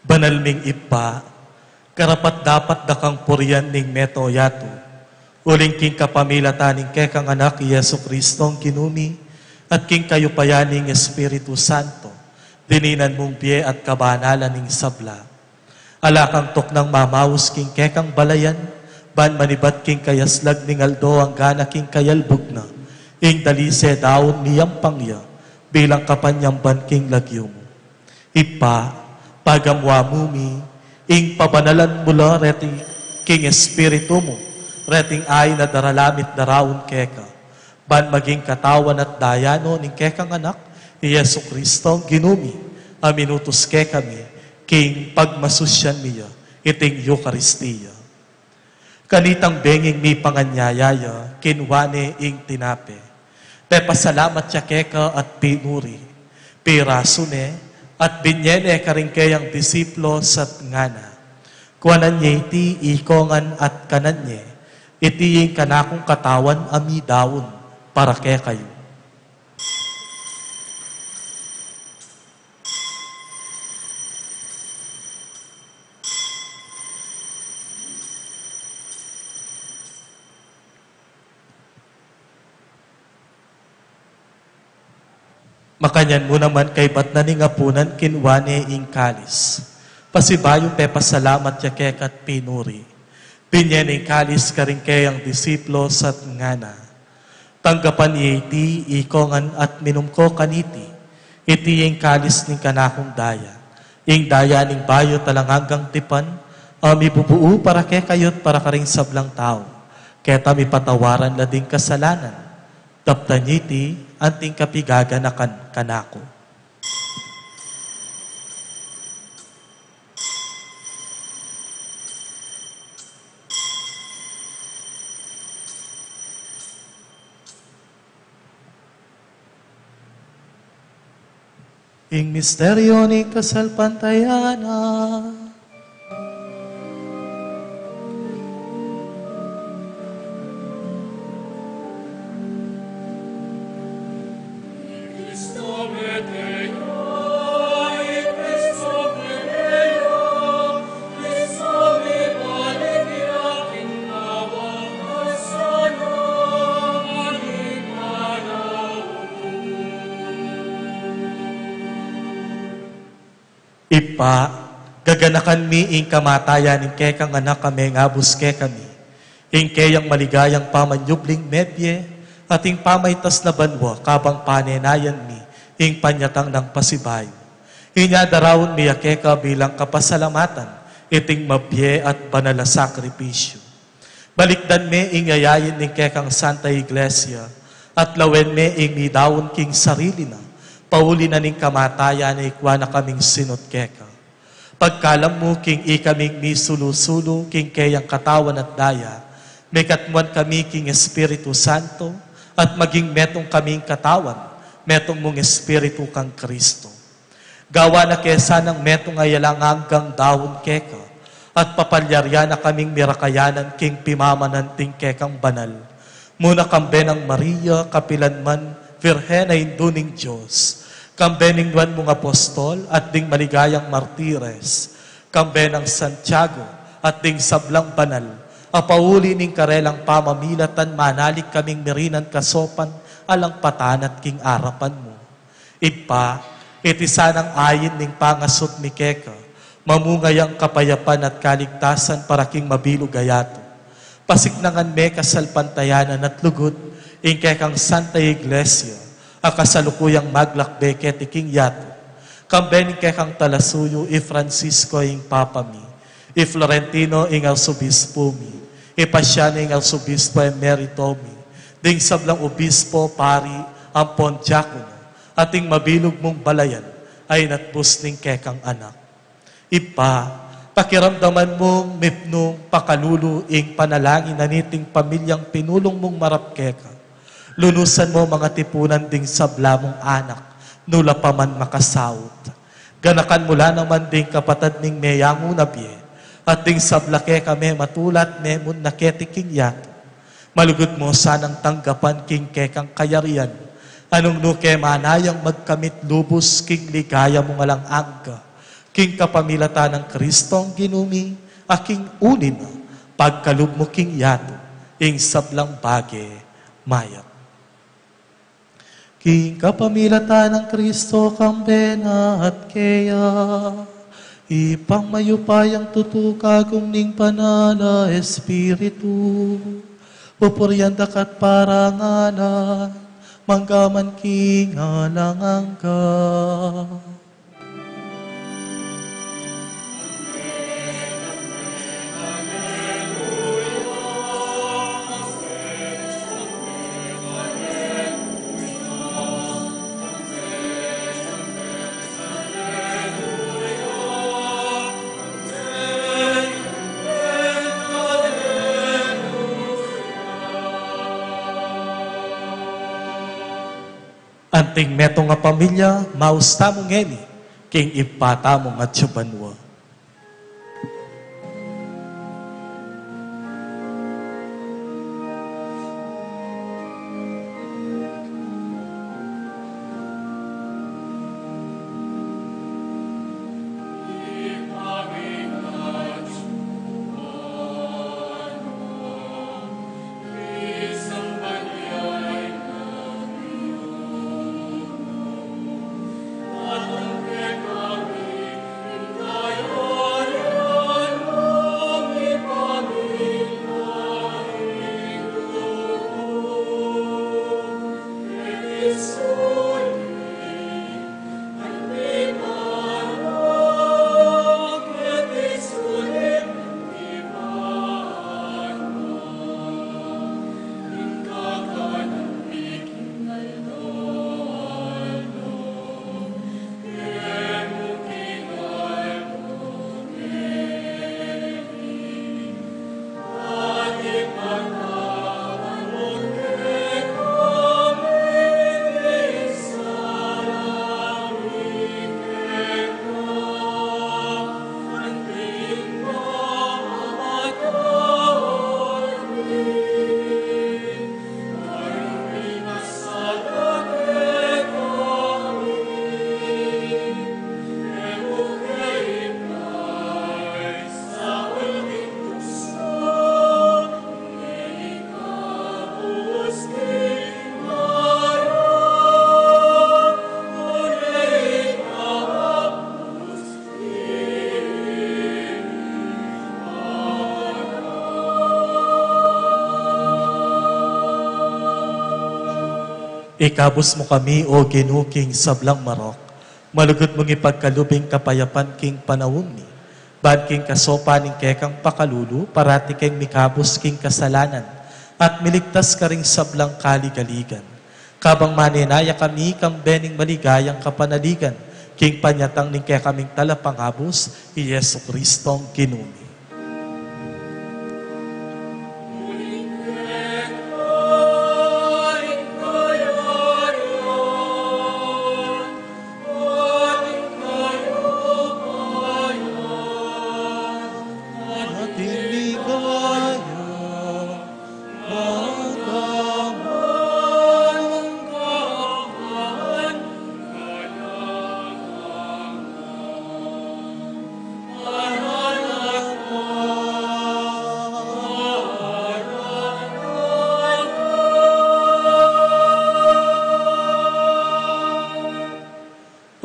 Banal ming Ibpa, karapat-dapat da kang purian ning mabilug a yatu, uling king kapamilatan ning kekang Anak, i Jesucristong Ginu mi, at king kayupayan ning Espiritu Santo, dininan mung bie at kabanalan ing sabla. Ala kang tuknang mamaus king kekang balayan, ban manibat king kayaslag ning aldo anggana king kayalbug na, ing dalise daun miyampang ya, bilang kapanyamban king lagyu mu. Ibpa, pagamuan mu mi, ing pabanalan mu la reti king Espiritu mu, reting ain a daralan mi at daraun keka, ban maging katawan at daya no ning kekang Anak, i Jesucristong Ginu mi, a minutus kekami, king pagmasusyan mi ya, iting Eukaristia. Kanitang benging mipanganyaya ya, kinua ne ing tinape. Pepasalamat ya keka at pinuri. Pirasu ne, at binye ne karing keyang disipulus at ngana: Kuanan ye iti ikongan at kanan ye, iti ing kanakung katawan a midaun para kekayu. Makanyan mu naman kaibat na ning apunan, kinua ne ing kalis. Pasibayu pepasalamat ya keka at pinuri. Binye ne ing kalis karing keyang disipulus at ngana: Tanggapan ye iti ikongan at minum ko kaniti. Iti ing kalis ning kanakung daya, ing daya ning bayu at alang anggang tipan, a mibubuu para kekayu at para karing sablang tau, keta mipatawaran la ding kasalanan. Daptan ye iti anting kapigaganakan kanaku. Ing misteryu ning kasalpantayanan. Ibpa, gaganakan mi ing kamatayan ning kekang Anak a mengabus kekami, ing keyang maligayang pamanyubling mebie, at ing pamaitas na banua kabang panenayan mi ing panyatang nang pasibayu. Inya daraun mi ya keka bilang kapasalamatan iting mabie at banal a sakripisyu. Balikdan me ing yayain ning kekang Santa Iglesia, at lawen me ing midaun king sarili na, pauli na ning kamatayan a ikua na kaming sinut keka. Pagkalam mu king ikaming misulu-sulu king keyang katawan at daya, mikatmuan kami king Espiritu Santo, at maging metung kaming katawan, metung mung Espiritu kang Kristo. Gawan na ke sanang metung a alang anggang daun keka, at papalyarian na kaming mirakayanan king pimamanan ding kekang banal. Muna kambe nang Maria, kapilan man, Virgen a Indu ning Dios, kambe ning nuan mung apostol, at ding maligayang martires, kambe nang Santiago, at ding sablang banal, a pauli ning karelang pamamilatan manalik kaming mirinan kasopan, alang patanat king arapan mu. Ibpa, iti sanang ain ning pangasut mi keka, mamunga yang kapayapan at kaligtasan para king mabilug a yatu. Pasiknangan me kasalpantayanan at lugud ing kekang Santa Iglesia, a kasalukuyang maglakbe keti king yatu. Kambe ning kekang talasuyu, i Francisco ing Papa mi, i Florentino ing Arsobispo mi, i Pasiano ing Arsobispo Emerito mi, ding sablang obispo, pari, ampon diakono, at ing mabilug mung balayan a inatbus ning kekang Anak. Ibpa, pakiramdaman mung mipnung pakalulu ing panalangin na niting pamilyang pinulung mung marap keka. Lunusan mu mang atipunan ding sabla mung anak, nula pa man makasaut. Ganakan mu la naman ding kapatad ning meyangu na bie, at ding sabla keka mematula at memunna keti king yatu. Malugud mu sanang tanggapan king kekang kayarian, a nung nu ke manayang magkamit lubus king ligaya mung alang angga, king kapamilatan nang Kristong Ginu mi, a king uli na, pagkalub mu king yatu ing sablang bage mayap. King kapamilatan nang Kristo, kambe na at keya, Ibpang mayupayang tutu, kagum ning Banal a Espiritu, pupurian da ka at parangalan, mangga man king alang angga. Anting metung a pamilya, maus tamu ngeni king Ibpa tamu a atsu banua. Ikabus mu kami, O Ginu, king sablang marok. Malugud mung ipagkalub ing kapayapan king panaun mi. Ban king kasaupan ning kekang pakalulu, parati keng mikabus king kasalanan, at miligtas karing sablang kaligaligan. Kabang manenaya kami kambe ning maligayang kapanaligan, king panyatang ning kekaming Talapangabus, i Jesucristong Ginu mi.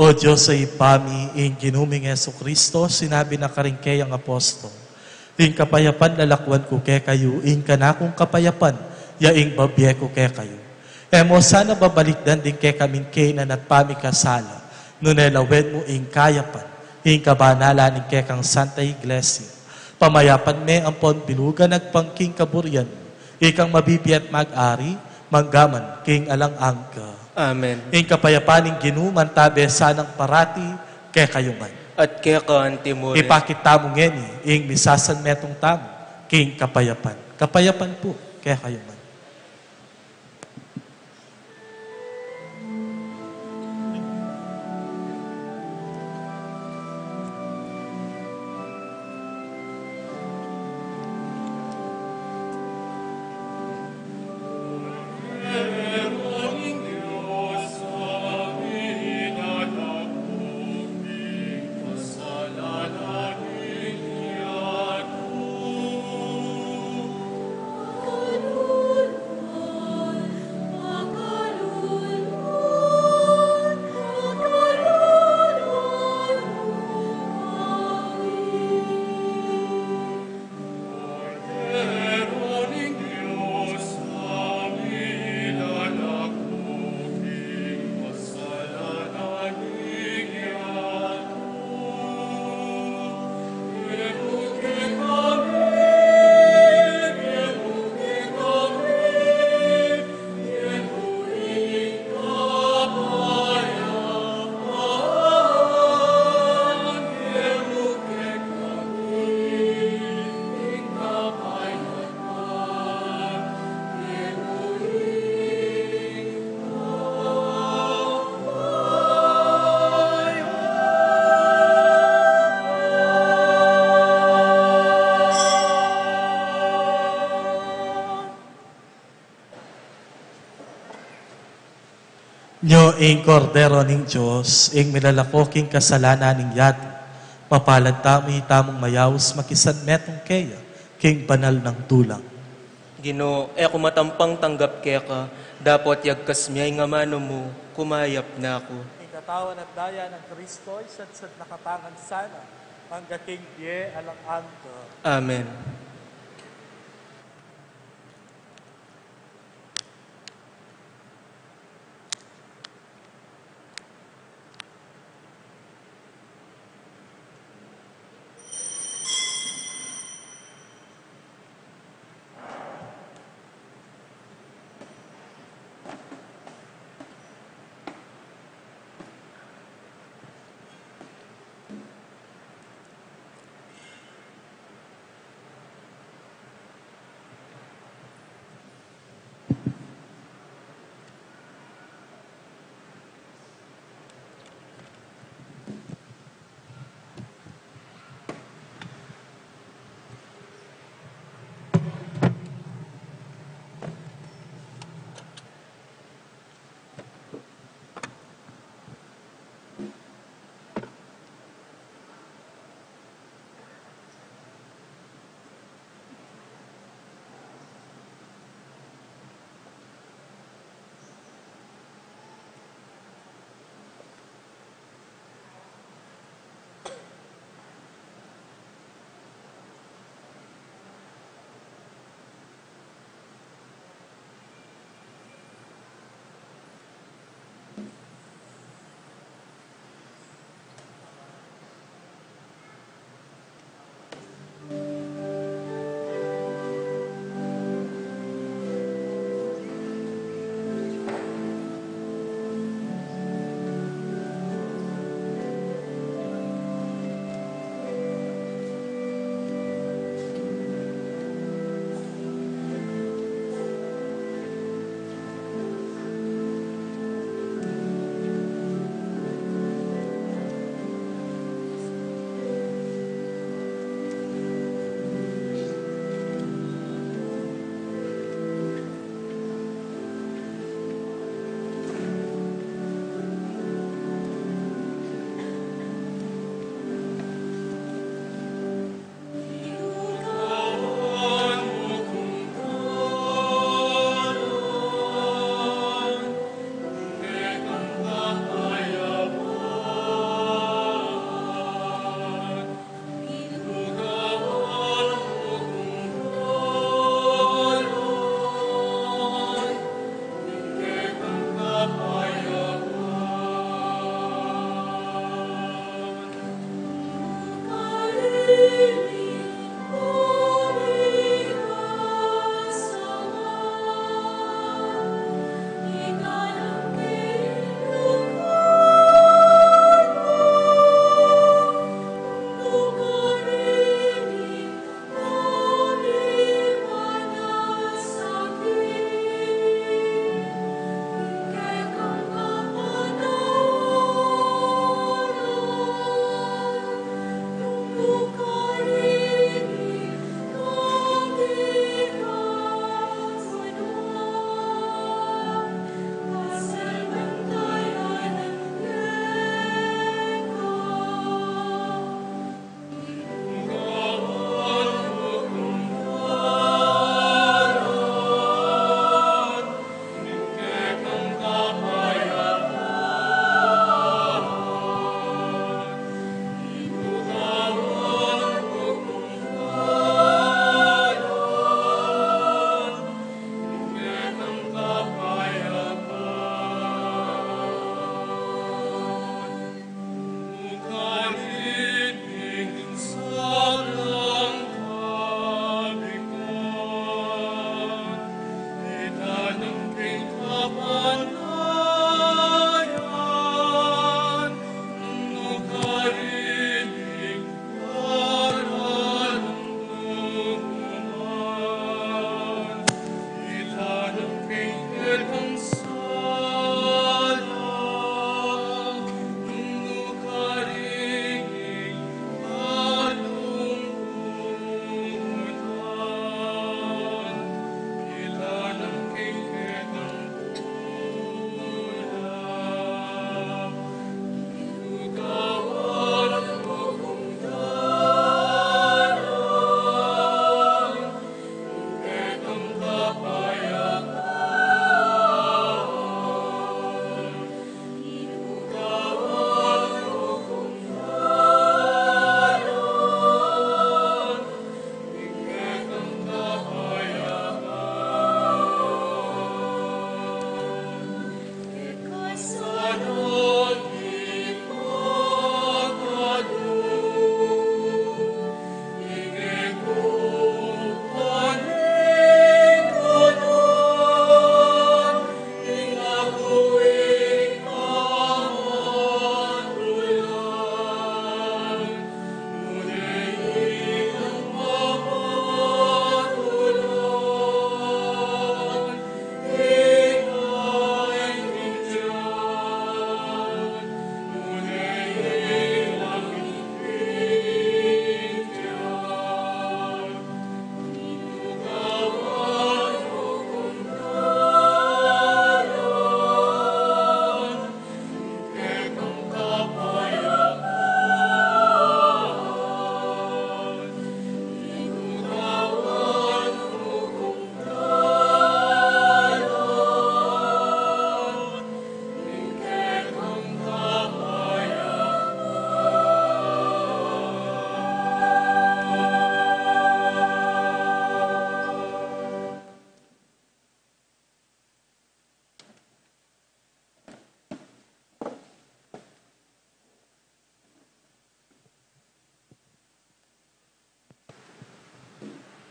O Dios a Ibpa mi, ing Ginu ming Jesucristo, sinabi na karing keyang apostol, "Ing kapayapan lalakwan ku kekayu, ing kanakung kapayapan, ya ing babie ku kekayu." E mu sana babalikdan ding kekaming kainan at pamikasala, nune lawen mu ing kayapan, ing kabanalan ning kekang Santa Iglesia. Pamayapan me ampon bilugan agpang king kaburian mu, ikang mabibie at mag-ari, mangga man king alang angga. Amen. Ing kapayapan ning Ginu mantabe sanang parati kekayu ngan. At keka anti mu rin. Ipakit tamu ngeni ing misasanmetung tamu king kapayapan. Kapayapan pu kekayu ngan. Nyo ing Kordero ning Dios, ing milalako king kasalanan ning yatu. Mapalad tamu, itamung mayaus makisanmetung keya king banal nang tulang. Ginu, e ku matampang tanggap keka, dapot yagkas mya ing amanu mu, kumayap na ku. Ing katawan at daya nang Kristo isatsat na kapangan sana, angga king bie alang angga. Amen.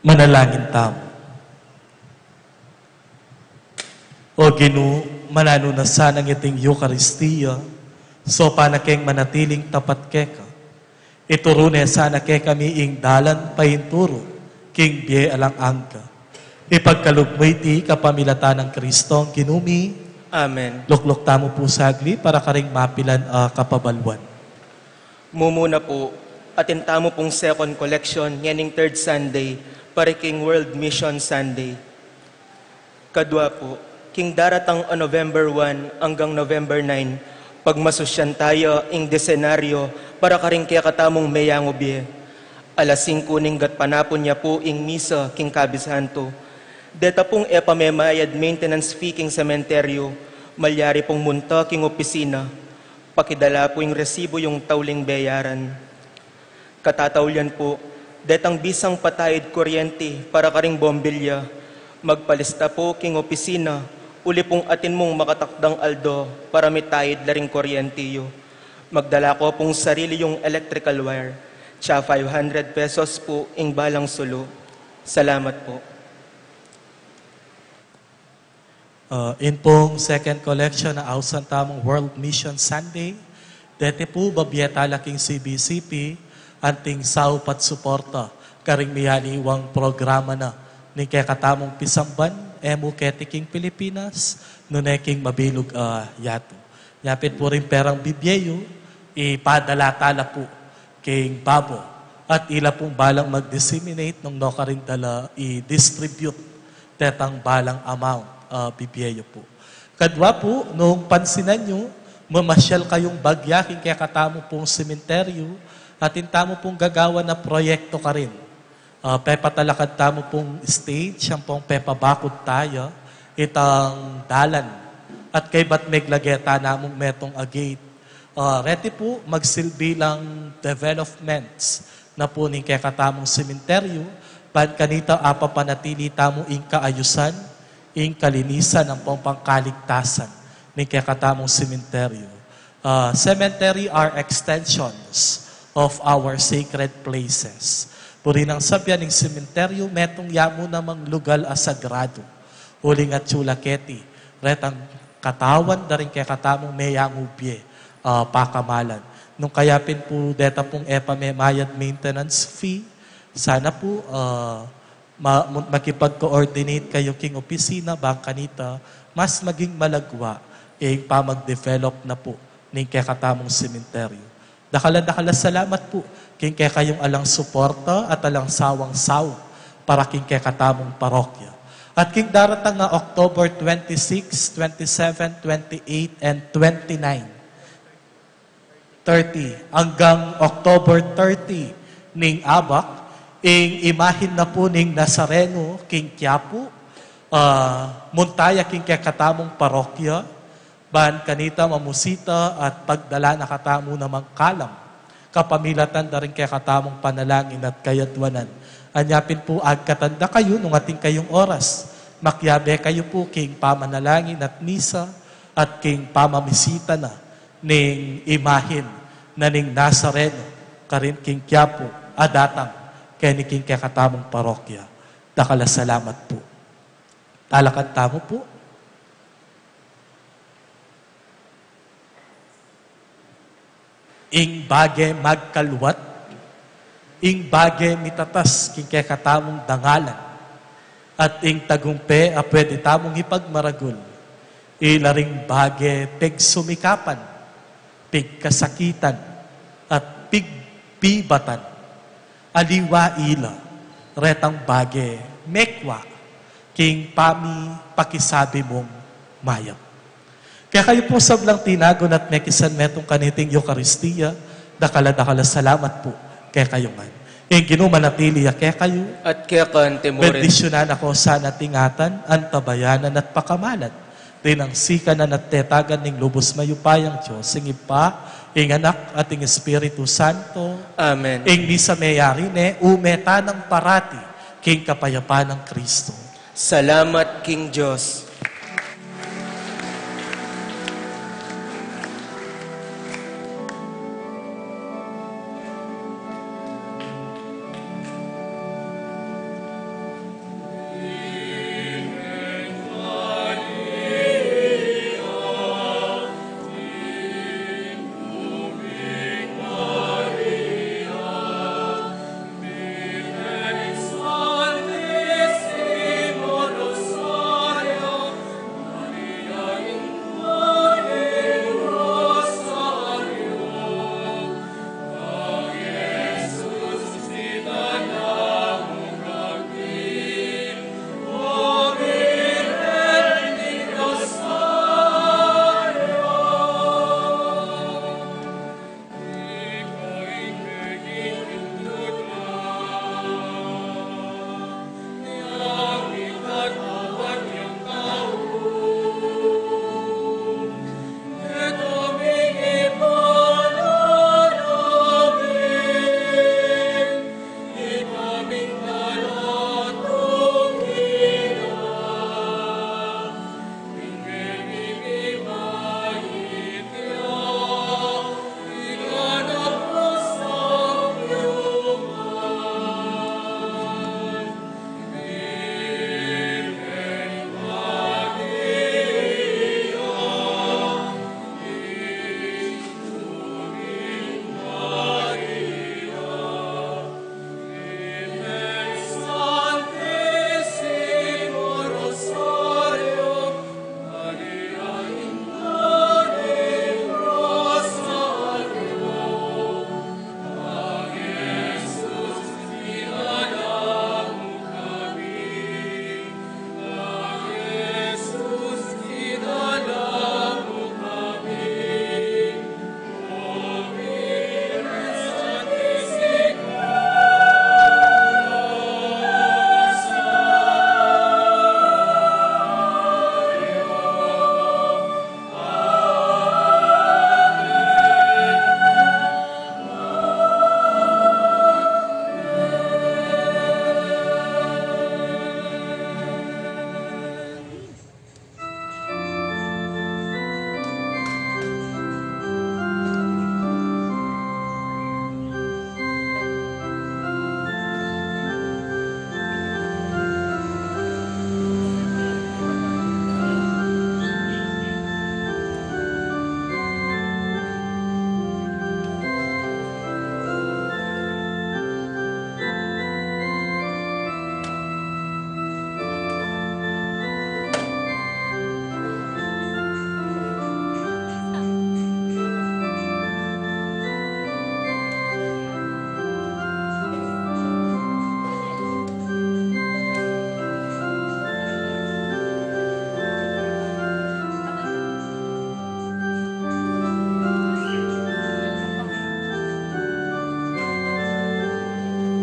Manalangin tamu. O Ginu, mananu na sanang iting Eukaristia, sopan na keng manatiling tapat keka. Ituru ne sana kekami ing dalan painturu king bie alang angga. Ipagkalub mu iti kapamilatan nang Kristong Ginu mi. Amen. Lukluk tamu pu saglit para karing mapilan a kapabaluan. Mumuna pu, atin tamu pung second collection ngening third Sunday para king World Mission Sunday. Kadua pu, king daratang a November one anggang November nine, pagmasusyan taya ing desenaryo para karing kekatamung meyangu bie. Alas singku ning gatpanapun ya pu ing misa king Kabisantu. Deta pung e pa memayad maintenance fee king sementeryo, malyari pung munta king opisina. Pakidala pu ing resibu yung tauling beyaran. Katataulian pu, detang bisang patayid kuryenti para karing bombilya, magpalista pu king opisina, uli pung atin mung makatakdang aldo para mitayid la ring kuryenti yu. Magdala ko pung sarili yung electrical wire, tsaka five hundred pesos pu ing balang sulu. Salamat pu. Ah, in pung second collection a ausan tamung World Mission Sunday, deti pu babie tala king C B C P anting saup at suporta karing miyaliwang programa na ning kekatamung pisamban, e mu keti king Pilipinas, nune king mabilug a yatu. Nya pin pu ring perang bibie yu, ipadala tala pu king babo, at ila pung balang mag-disseminate nung nukarin da la i-distribute detang balang amount a bibie yu pu. Kadua pu, nung pansinan yu, mamasyal kayung bagya king kekatamu pung sementeryo, atin tamu pung gagawan a proyekto karin. Ah, pepatalakad tamu pung stage, ampong pepabakud taya itang dalan. At kaybat meglage ta namung metung a gate. Ah, reti pu, magsilbi lang developments na pu ning kekatamung sementeryo, ban kanita apapanatili tamu ing kaayusan, ing kalinisan, ampong pangkaligtasan ning kekatamung sementeryo. Ah, cemetery are extensions of our sacred places. Buri nang sabyan ing sementeryo, metung ya mu namang lugal a sagrado. Uling atyu la keti, retang katawan da ring kekatamung meyangu bie, ah, pakamalan. Nung kaya pin pu deta pung e pa memayad maintenance fee, sana pu, ah, ma-, mu-, makipag-coordinate kayu king opisina, bang kanita mas maging malagwa ing pamag-develop na pu ning kekatamung sementeryo. Dakal a dakal a salamat pu king kekayung alang suporta at alang sawang saup para king kekatamung parokya. At king daratang a October twenty-six, twenty-seven, twenty-eight, and twenty-nine, thirty anggang October thirty ning abak, ing imahin na pu ning Nazareno king Quiapo, ah, munta ya king kekatamung parokya, ban kanita mamusita at pagdala na katamu namang kalam, kapamilatan da ring kekatamung panalangin at kayadwanan. Anya pin pu agkatan da kayu nung atin kayung oras, makiabe kayu pu king pamanalangin at misa, at king pamamisita na ning imahin na ning Nazareno karin king Quiapo a datang keni king kekatamung parokya. Dakal a salamat pu. Talakad tamu pu. Ing bage magkaluat, ing bage mitatas king kekatamung dangalan, at ing tagumpe a pwede tamung ipagmaragul, ila ring bage pegsumikapan, pigkasakitan, at pigbibatan. Aliwa ila retang bage mekwa king pamipakisabi mung mayap. Kekayu pung sablang tinagun at mekisan metung kaniting Eukaristia, dakal a dakal a salamat pu kekayu ngan. Ing Ginu manatili ya kekayu. At keka naman murin. Bendisyunan na kayu sana at ingatan, antabayanan at pakamalan rin nang sikanan at tetagan ning lubus mayupayang Dios, ing Ibpa, ing Anak, at ing Espiritu Santo. Amen. Ing misa meyari ne, ume tana nang parati king kapayapan nang Kristo. Salamat king Dios.